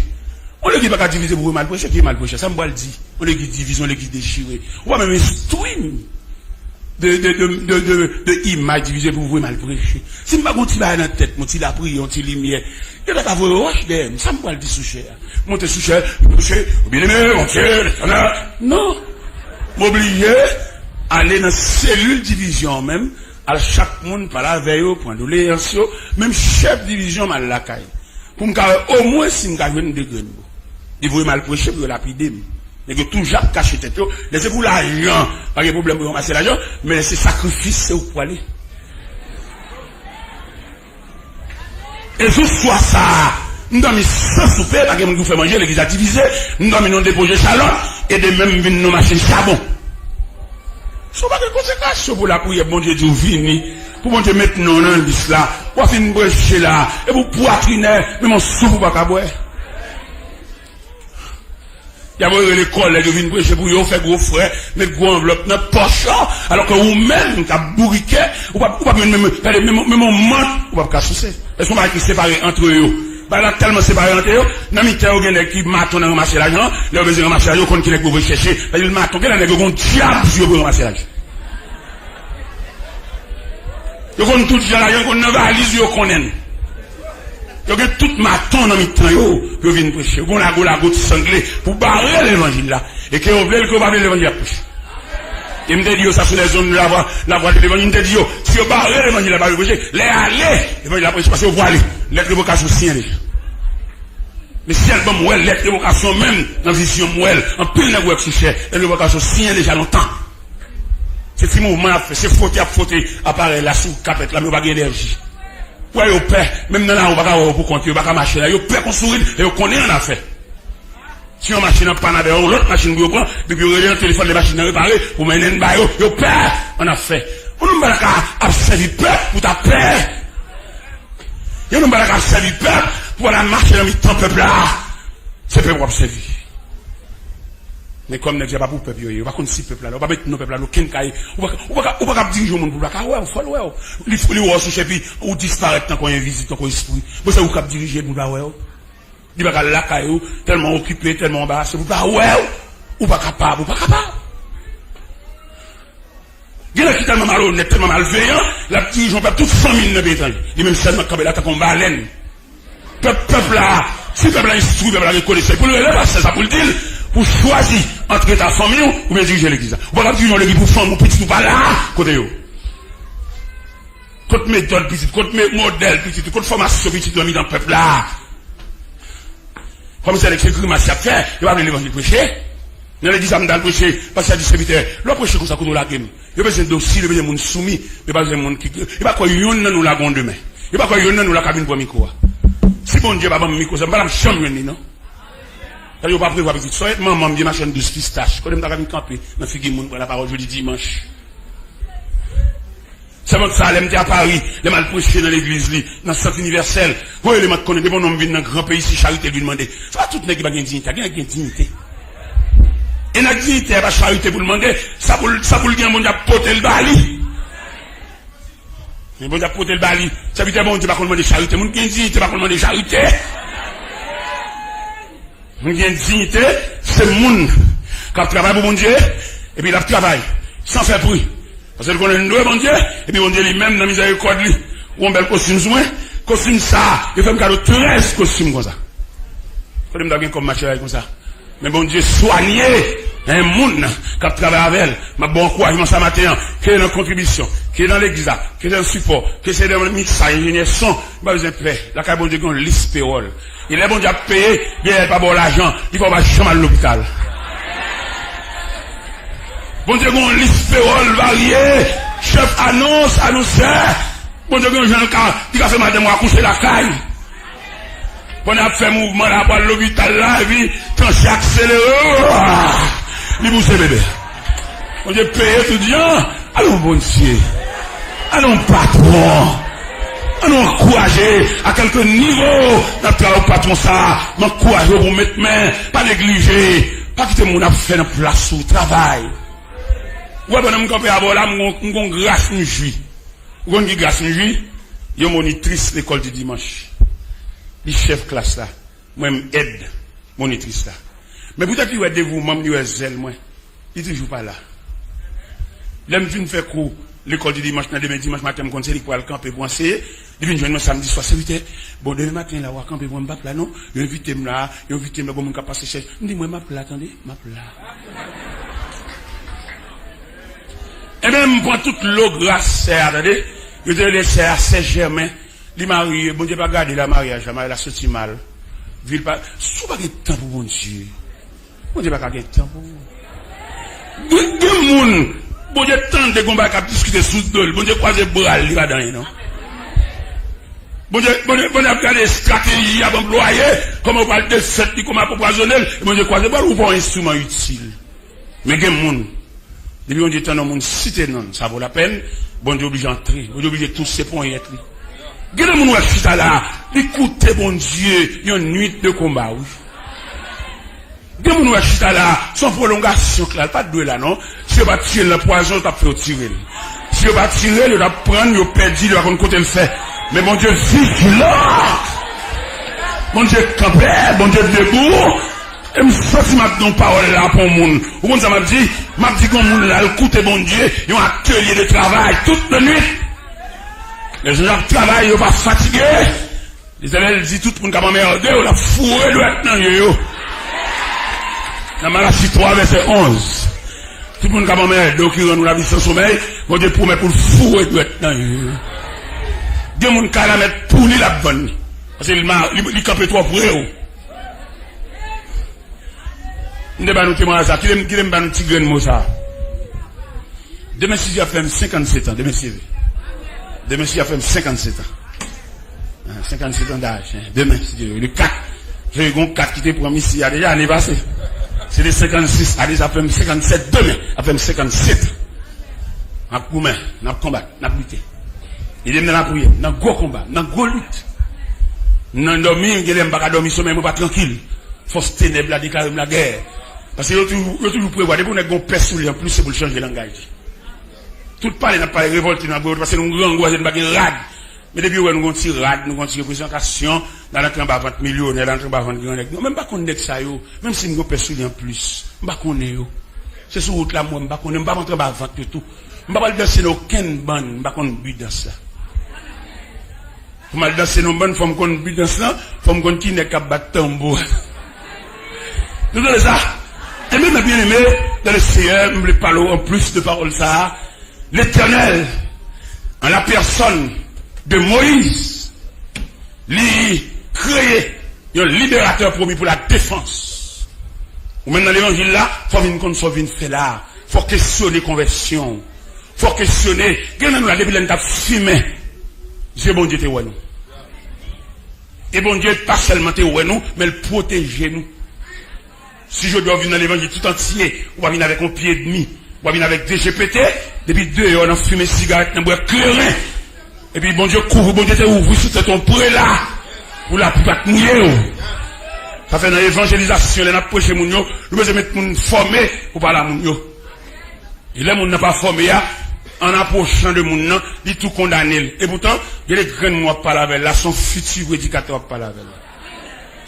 Yon legliz pa ka divize pou voye m al preche, ki mal preche? Sa m pral di? Yon legliz divize, yon legliz dechire. Ou pa menm enstwi m de, de, de, de, de, de imaj divize pou voye m al preche. Si m pa gen yon ti bagay nan tèt mwen, yon ti lapriyè, yon ti limyè, yo ta ka voye wòch dèyè m. Sa m pral di sou chè a? Monte sou chè, preche, ou byeneme, Bondye, Letènèl. Non. M oblije ale nan selil divizyon an menm, al chak moun pale avè yo, pran doleyans yo, menm chèf divizyon m al lakay. Pou m ka wè omwen si m ka jwenn de grenn bò. Li voye m al preche pou yo lapide m. Nèg yo toujou ap kache tèt yo. Lè se pou lajan, pa gen pwoblèm pou yo ranmase lajan, men lè se sakrifis, se ou k pwale. E jou swa sa a, m dòmi san soupe, pa gen moun ki pou fè manje, legliz la divize, m dòmi nan yon depo je chalòt, e demen m vin nan yon machin chabon. Si w pa gen konsekrasyon pou lapriyè, Bondye di w vini, Pou Bondye met non nan lis la, w a fin preche la, epi w pwatrinè, menm yon souf ou pa ka bwè. Y ap rele kòlèg yo vin preche pou yo, fè gwo frè, met gwo anvlòp nan pòch yo, alò ke ou menm k ap bourike, ou p ap, ou p ap jwenn menm, gade, menm, menm yon mant, ou p ap ka souse. Èske yon bagay ki separe ant yo? Bagay la tèlman separe ant yo, nan mitan yo gen nèg ki maton nan ranmase lajan, lè yo bezwen ranmase lajan, yo konn ki nèg pou yo voye chèche, paske l maton, gen lè nèg yo gon dyab sou yo pou yo ranmase lajan. Yo konn tout jan lajan, yo konn nan valiz, yo konnen l. Yo gen tout maton nan mitan yo pou yo vin preche. Yo gon lago, lago ti sangle pou bare levanjil la. E ke yo vle l, ke yo pa vle l, levanjil ap preche. E m te di yo sa sou lèzonn lavwa, lavwa de levanjil, m te di yo, si yo bare levanjil la, pa vle preche, lè ale, levanjil la preche, paske yo pwale. Lèt revokasyon siyen deja. Men syèl ban m wè lèt revokasyon menm, nan vizyon m wè l. Anpil nèg wè k sou chè, lèt revokasyon siyen deja lontan. Se ti mouvman y ap fè, se fote y ap fote aparèy la sou kapèt la, men yo pa gen enèji. Wè yo pè, menm nan lari ou pa ka wè yo pou kont yo, yo pa ka mache la, yo pè kon sourit, e yo konnen annafè. Si yon machin an pann avè yo, yon lòt machin pou yo pran, depi yo rele nan telefòn, lè machin nan repare, pou mennen l ba yo, yo pè annafè. Yon nonm pa ta ka ap sèvi pèp pou ta pè. Yon nonm pa ta ka ap sèvi pèp pou al mache nan mitan pèp la. Se pèp w ap sèvi. Men kòm nèg sa pa pou pèp yo ye, yo pa konn si pèp la la, yo pa met non pèp la nan okenn kay. Ou pa, ou pa ka, ou pa ka ap dirije yon moun pou l pa ka wè w, fò l wè w. Li, li wè w sou chèpi, ou disparèt tankou yon envizib, tankou yon espri. Bon, se ou k ap dirije l pou l pa wè w. Li pa ka al lakay ou, tèlman okipe, tèlman anbarase, pou l pa wè w. Ou pa kapab, ou pa kapab. Gen nèg ki tèlman malonèt, tèlman malveyan, l ap dirije yon pèp, tout fanmi l nan peyi etranje. Li menm sèlman k kanpe la tankou yon balèn. Pèp, pèp la, si pèp la enstwi, pèp la gen konesans, pou l rele pastè sa pou l di l, pou chwazi ant rete ak fanmi w oubyen dirije legliz la. Ou pa ka dirije yon legliz pou fanmi w, pitit ou pa la kote yo. Kot metòd pitit, kot me-, modèl pitit, kot fòmasyon pitit yo nan mitan pèp la. Kòm se nèg se grimas y ap fè, yo pa vle levanjil preche. Nan legliz sa m t al preche, pastè di sèvitè, lè w preche konsa kote w lage m. Yo bezwen dosil, yo bezwen moun soumi, yo pa bezwen moun ki, yo pa kwè yonn nan nou la gon demen. Yo pa kwè yonn nan nou la ka vin pran mikwo a. Si Bondye pa ban m mikwo sa, m pa t ap janm jwenn li non. Sa yo pa prevwa pitit. Sa w et manman m vye machann dous pistach. Kote m ta ka vin kanpe nan figi moun pran lapawòl jodi dimanch. Sèvant sa, lè m te a Pari, lè m al preche nan legliz li, nan Sant Inivèsèl, gon eleman k konnen, depi yon nonm vin nan gran peyi, se charite l vin mande. Se pa tout nèg ki pa gen diyite, gen nèg gen diyite. E nèg diyite a pa charite pou l mande, sa pou l, sa pou l gen, Bondye ap pote l ba li. Men Bondye ap pote l ba li. Sèvitè Bondye pa konn mande charite, moun ki gen diyite pa konn mande charite. Moun ki gen diyite, se moun k ap travay pou Bondye, epi l ap travay san fè pri. Paske l konnen l dwe Bondye, epi Bondye li menm nan mizèrikòd li, ou yon bèl kostim sou mwen, kostim sa, yo fè m kado trèz kostim konsa. Kote m ta gen kòb m achte bagay konsa? Men Bondye swanye yon moun k ap travay avè l. M ap ba w ankourajman sa maten an, ke nan kontribisyon, ke nan legliz la, ke nan sipò, ke se nan miksaj, enjenyè son, ou pa bezwen pè. Lakay Bondye gen yon lis pewòl. E lè Bondye ap peye, byen, l pa ba w lajan, li fè w pa janm al lopital. Bondye gen yon lis pewòl varye, chèf anons, anonsè. Bondye gen yon jan l ka, li ka fè madanm ou akouche lakay. Pandan y ap fè mouvman la, pou al lopital la, epi tansyon akselere, li bouse bebe. Bondye peye tout jan. Alon Bondye. Alon patwon. Ann nou ankouraje a kèlke nivo n ap travay pou patwon sa a. M ankouraje w pou w met men, pa neglije. Pa kite moun ap fè nan plas ou, travay. Ou wè pandan m kanpe avè w la, m gon, m gon gras m jwi. Ou konn ki gras m jwi? Yon monitris lekòl di dimanch. Li chèf klas la. Mwen m èd monitris la. Men poutèt li wè devouman m, li wè zèl mwen, li toujou pa la. Lè m fin fè kou lekòl di dimanch nan demen dimanch maten, m konn se li k pral kanpe pou anseye. Li vin jwenn mwen samdi swa, sèvitè, bon, demen maten la, w a kanpe pou mwen, m p ap la non. Yo envite m la, yo envite m la, gon moun k ap pase chèch. M di, mwen, m ap la, tande, m ap la. Ebyen, m pran tout lo gras sè a, tande. Yo te rele sè a sè Jèmen. Li marye, Bondye pa gade la maryaj la, maryaj la soti mal. Vi l pa, si w pa gen tan pou Bondye, Bondye pa ka gen tan pou ou. Gen, gen moun, Bondye tande gon bagay k ap diskite sou do l, Bondye kwaze bra l, li pa di anyen non. Bondye, Bondye, Bondye ap gade estrateji y ap anplwaye, kòman yo pral defèt li, kòman y ap anpwazonnen l, e Bondye kwaze bra l, ou pa yon enstriman itil. Men gen moun, depi Bondye tann yon moun site non l, sa vo lapèn, Bondye oblije antre. Bondye oblije touse ponyèt li. Gen de moun wè chita la, li koute Bondye yon nuit de konba, wi. Gen moun wè chita la, se yon pwolongasyon k la, l pa t dwe la, non. Si yo pa t tiye l nan pwazon, yo t ap fè yo tire l. Si yo pa tire l, yo t ap pran l, yo pèdi l, yo pa konn kote l fè. Men Bondye vijilan. Bondye kanpe, Bondye debou. E m santi m ap di yon pawòl la pou yon moun. Ou konn sa m ap di? M ap di gon moun la, l koute Bondye, yon atelye de travay tout lannwit. Lè jan ap travay, yo pa fatige. Letènèl di tout moun k ap anmède w, l ap foure dwèt nan je yo. Nan Malachi twa, vèsè onz. Tout moun k ap anmède w, ki rann ou lavi san somèy, Bondye pwomèt pou l foure dwèt nan je yo. Gen moun kay la mèt pouli l ap vann li. Paske li, ma- li, li kanpe twò pre w. M te ba nou temwayaj sa. Kite m, kite m ba nou ti grenn mo sa. Demen, si Dye fè m senkannsèt an, demen, si Dye vle. Demen, si Dye fè m senkannsèt an. Ah, senkannsèt an daj, hein. Demen, si Dye vle. Le kat. Gen yon kat ki te pran m isi a deja ane pase. Se te senkannsis, ane sa fè m senkannsèt, demen, sa fè m senkannsèt. N ap goumen, n ap konbat, n ap lite. Ede m nan lapriyè, nan gwo konba, nan gwo lit. Nan dòmi, gen lè m pa ka dòmi, somèy mwen pa trankil. Fòs tenèb la deklare m lagè. Paske yo toujou, yo toujou prevwa, depi yon nèg gon pè sou li anplis, se pou l chanje langaj li. Tout pale n ap pale, revòlte nan bwè, paske nou grangou, paske nou pa gen rad. Men depi yo wè nou gon ti rad, nou gon ti reprezantasyon, n al antre anba vant milyonè, n al antre anba vant gran nèg. Non, men m pa konn nèg sa yo, menm si m gon pè sou li anplis, m pa konnen yo. Se sou wout la m wè m pa konnen, m pa antre anba vant yo tou. M pa pral danse nan okenn bann, m pa konn bi dans la. Pou m al danse nan bann, fò m konn bi dans lan, fò m konn ki nèg k ap bat tanbou. Nou tande sa? Ebyen, mè byeneme, dans le Seigneur, m vle pale w anplis de pawòl sa a. Letènèl, an la pèsòn de Moyiz, li kreye yon liberatè pwomi pou la defans. Ou menm nan levanjil la, fò w vin konn sa w vin fè la. Fò w kesyone konvèsyon w. Fò w kesyone. Gen nan nou la, depi lè n t ap fimen, je Bondye te wè nou. E Bondye pa sèlman te wè nou, men l pwoteje nou. Si jodi a w vin nan levanjil tout antye, ou pa vin avèk yon pye edmi, ou pa vin avèk de je pete, depi deyò nan fimen sigarèt, nan bwè kleren, epi Bondye kouvri, Bondye te ouvri sou tèt yon prela pou lapli pa t mouye w. Sa fè nan evanjelizasyon, lè n ap preche moun yo, nou bezwen met moun fòme pou pale a moun yo. E lè moun nan pa fòme a, an apwochan de moun nan, li tou kondane l. Epoutan, gen de grenn moun w ap pale avè l la, se yon fiti predikatè w ap pale avè l la.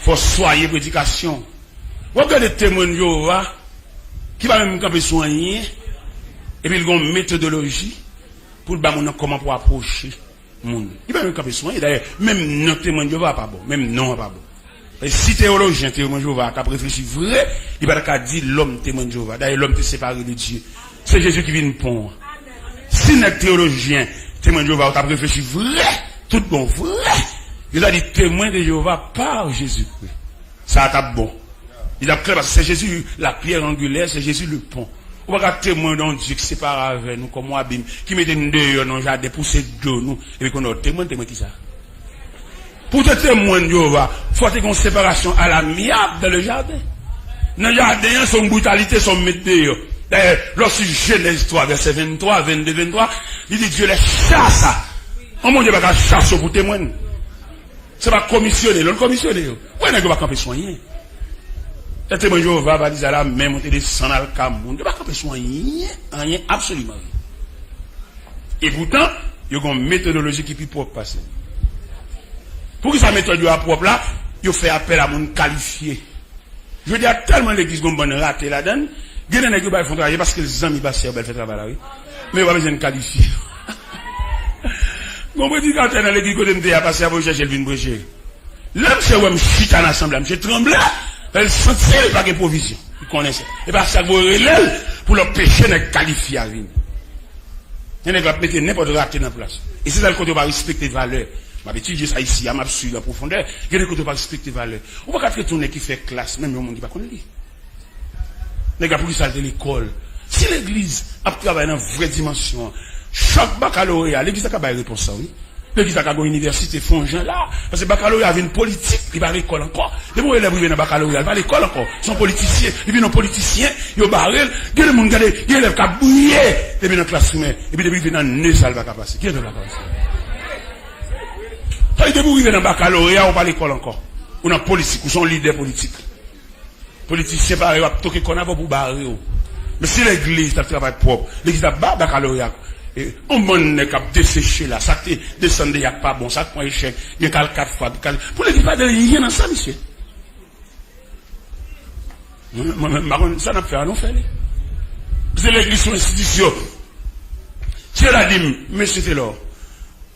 Fò w swaye predikasyon w. W ap gade Temwen Jewova, ki pa menm kanpe sou anyen, epi l gen yon metodoloji pou l ba moun nan kòman pou apwoche moun. Li pa menm kanpe sou anyen. Dayè, menm non Temwen Jewova a pa bon. Menm non an pa bon. E si teyolojyen Temwen Jewova a t ap reflechi vre, li pa ta ka di lòm Temwen Jewova. Dayè, lòm te separe de Dye. Se Jezi ki vin pon an. Si nèg teyolojyen Temwen Jewova yo t ap reflechi vre, tout bon vre, yo ta di Temwen de Jewova par Jezikri. Sa a t ap bon. Li t ap klè paske se Jezi la pierre angulaire, se Jezi le pon. Ou pa ka temwen de yon Dye ki separe avè nou kòm yon abim, ki mete n deyò nan yon jaden, pouse do nou, epi kounye a w temwen, temwen kisa? Pou w te temwen Jewova, fò te gen yon separasyon à l'amiable dans le jardin. Nan jaden an, se yon britalite, se yon met deyò. Dayè, lè w si Jenèz twa, vèsè venntwa, vennde, venntwa, li di, Dye lè chasa. Yon Bondye pa ka chase w pou temwen l. Se pa komisyone, lè l komisyone yo. Wè nèg yo pa kanpe sou anyen. Lè Temwen Jewova pa di sa la, men monte desann al ka moun. Yo pa kanpe sou anyen, anyen, absoliman anyen. Epoutan, yo gen yon metodoloji ki pi pwòp pase n. Poukisa metòd yo a pwòp la? Yo fè apèl a moun kalifye. Jodi a, tèlman legliz gen yon bann rate ladan l, gen de nèg yo bay fon travay, e paske l zanmi pastè yo ba l fè travay la, wi. Men yo pa bezwen kalifye. Gon predikatè nan legliz kote m te ye a, pastè a voye chèche l vin preche. Lè misye wè m chita nan asanble a, misye tranble, lè l santi l pa gen pwovizyon. Li konnen sa. E pastè a voye rele l pou l anpeche nèg kalifye a vini. Gen nèg l ap mete nenpòt rate nan plas. E se sèl kote yo pa respekte valè. M ap etidye sa isi a, m ap swiv an pwofondè. Gen de kote yo pa respekte valè. Ou pa ka trete yon nèg ki fè klas, menm yon moun ki pa konn li. Nèg la, poukisa l te lekòl? Si legliz ap travay nan vrè dimansyon an, chak bakaloreya, legliz la ka bay repons sa, wi. Legliz la ka gen yon inivèsite, fè yon jan la. Paske bakaloreya vin politik, li pa lekòl ankò. Depi yon elèv rive nan bakaloreya, li pa lekòl ankò. Se yon politisyen, li vin yon politisyen, yo bare l. Gen de moun gade, gen elèv k ap briye depi nan klas primè. Epi depi rive nan ne sa, li pa ka pase. Ki elèv la ka pase? Sa vle di depi w rive nan bakaloreya, ou pa lekòl ankò. Ou nan politik, ou se yon lidè politik. Politisyen parèy w ap toke kòn avè w pou bare w. Men si legliz t ap travay pwòp, legliz t ap ba bakaloreya. E, yon bann nèg k ap deseche la, sa k te desann de yak pa bon, sa k pran echèk, gen k al kat fwa, gen k al, pou legliz pa gen anyen nan sa, mesye. Mwen, mwen, mwen, m pa konn sa n ap fè a, nou fè li. Se legliz se yon enstitisyon. Si yo ta di m, Mesye Telor,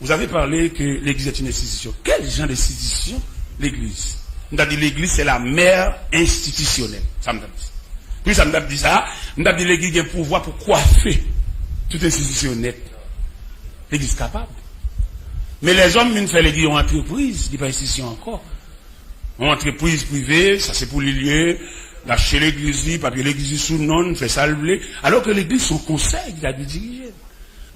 vous avez parlé que l'église est une institution. Quel genre d'institution l'église? M ta di l'église c'est la mère institutionnelle. Sa m ta di. Poukisa m ta di sa? M ta di legliz gen pouvwa pou kwafe tout enstitisyon nèt. Legliz kapab. Men lèzòm vin fè legliz yon antrepriz, li pa enstitisyon ankò. Yon antrepriz prive, sa se pou li l ye, l achte legliz li, papye legliz li sou non l, fè sa l vle, alò ke legliz se yon konsèy ki ta dwe dirije l.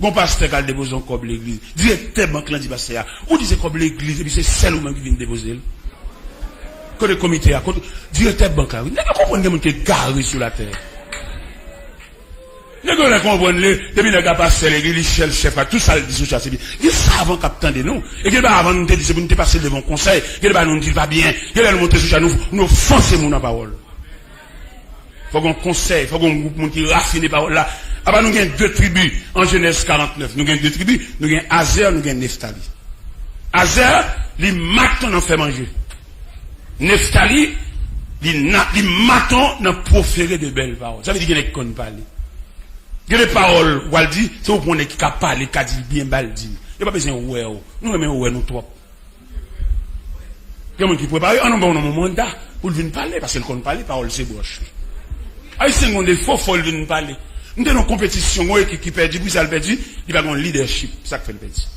Gon pastè k al depoze yon kòb legliz. Direktè bank lan di pastè a, ou di se kòb legliz, epi se sèl ou menm ki vin depoze l. Kote komite a? Kote direktè bank la? Wi, nèg yo konprann gen moun ki egare sou latè. Nèg yo lè konprann li, depi nèg la pastè legliz, li sèl chèf la, tout sa l di sou chase li. Gen savan k ap tande nou. E gen lè avan nou te di se pou nou te pase l devan yon konsèy. Gen lè nou di l pa byen. Gen lè nou monte sou chase nou, nou ofanse moun an pawòl. Fòk gen yon konsèy, fòk gen yon gwoup moun ki rafine pawòl la. Apa nou gen de tribi an Jenèz karant nèf. Nou gen de tribi, nou gen Azè, nou gen Neftali. Azè, li maton nan fè manje. Neftali, li, na, li maton nan pwofere de bèl pawòl. Sa vle di gen nèg ki konn pale. Gen de pawòl w al di, se ou pran nèg ki ka pale, ki ka di l byen, ba l di l. Yo pa bezwen wè w. Nou renmen wè nou twòp. Gen moun ki prepare, an nou ba w nan yon manda pou l vin pale, paske l konn pale, pawòl se bwòch li. Ayisyen gen yon defo, fò l vin pale. M te nan yon konpetisyon, yon ekip ki pèdi, poukisa l pèdi? Li pa gen yon lidèchip, sa k fè l pèdi.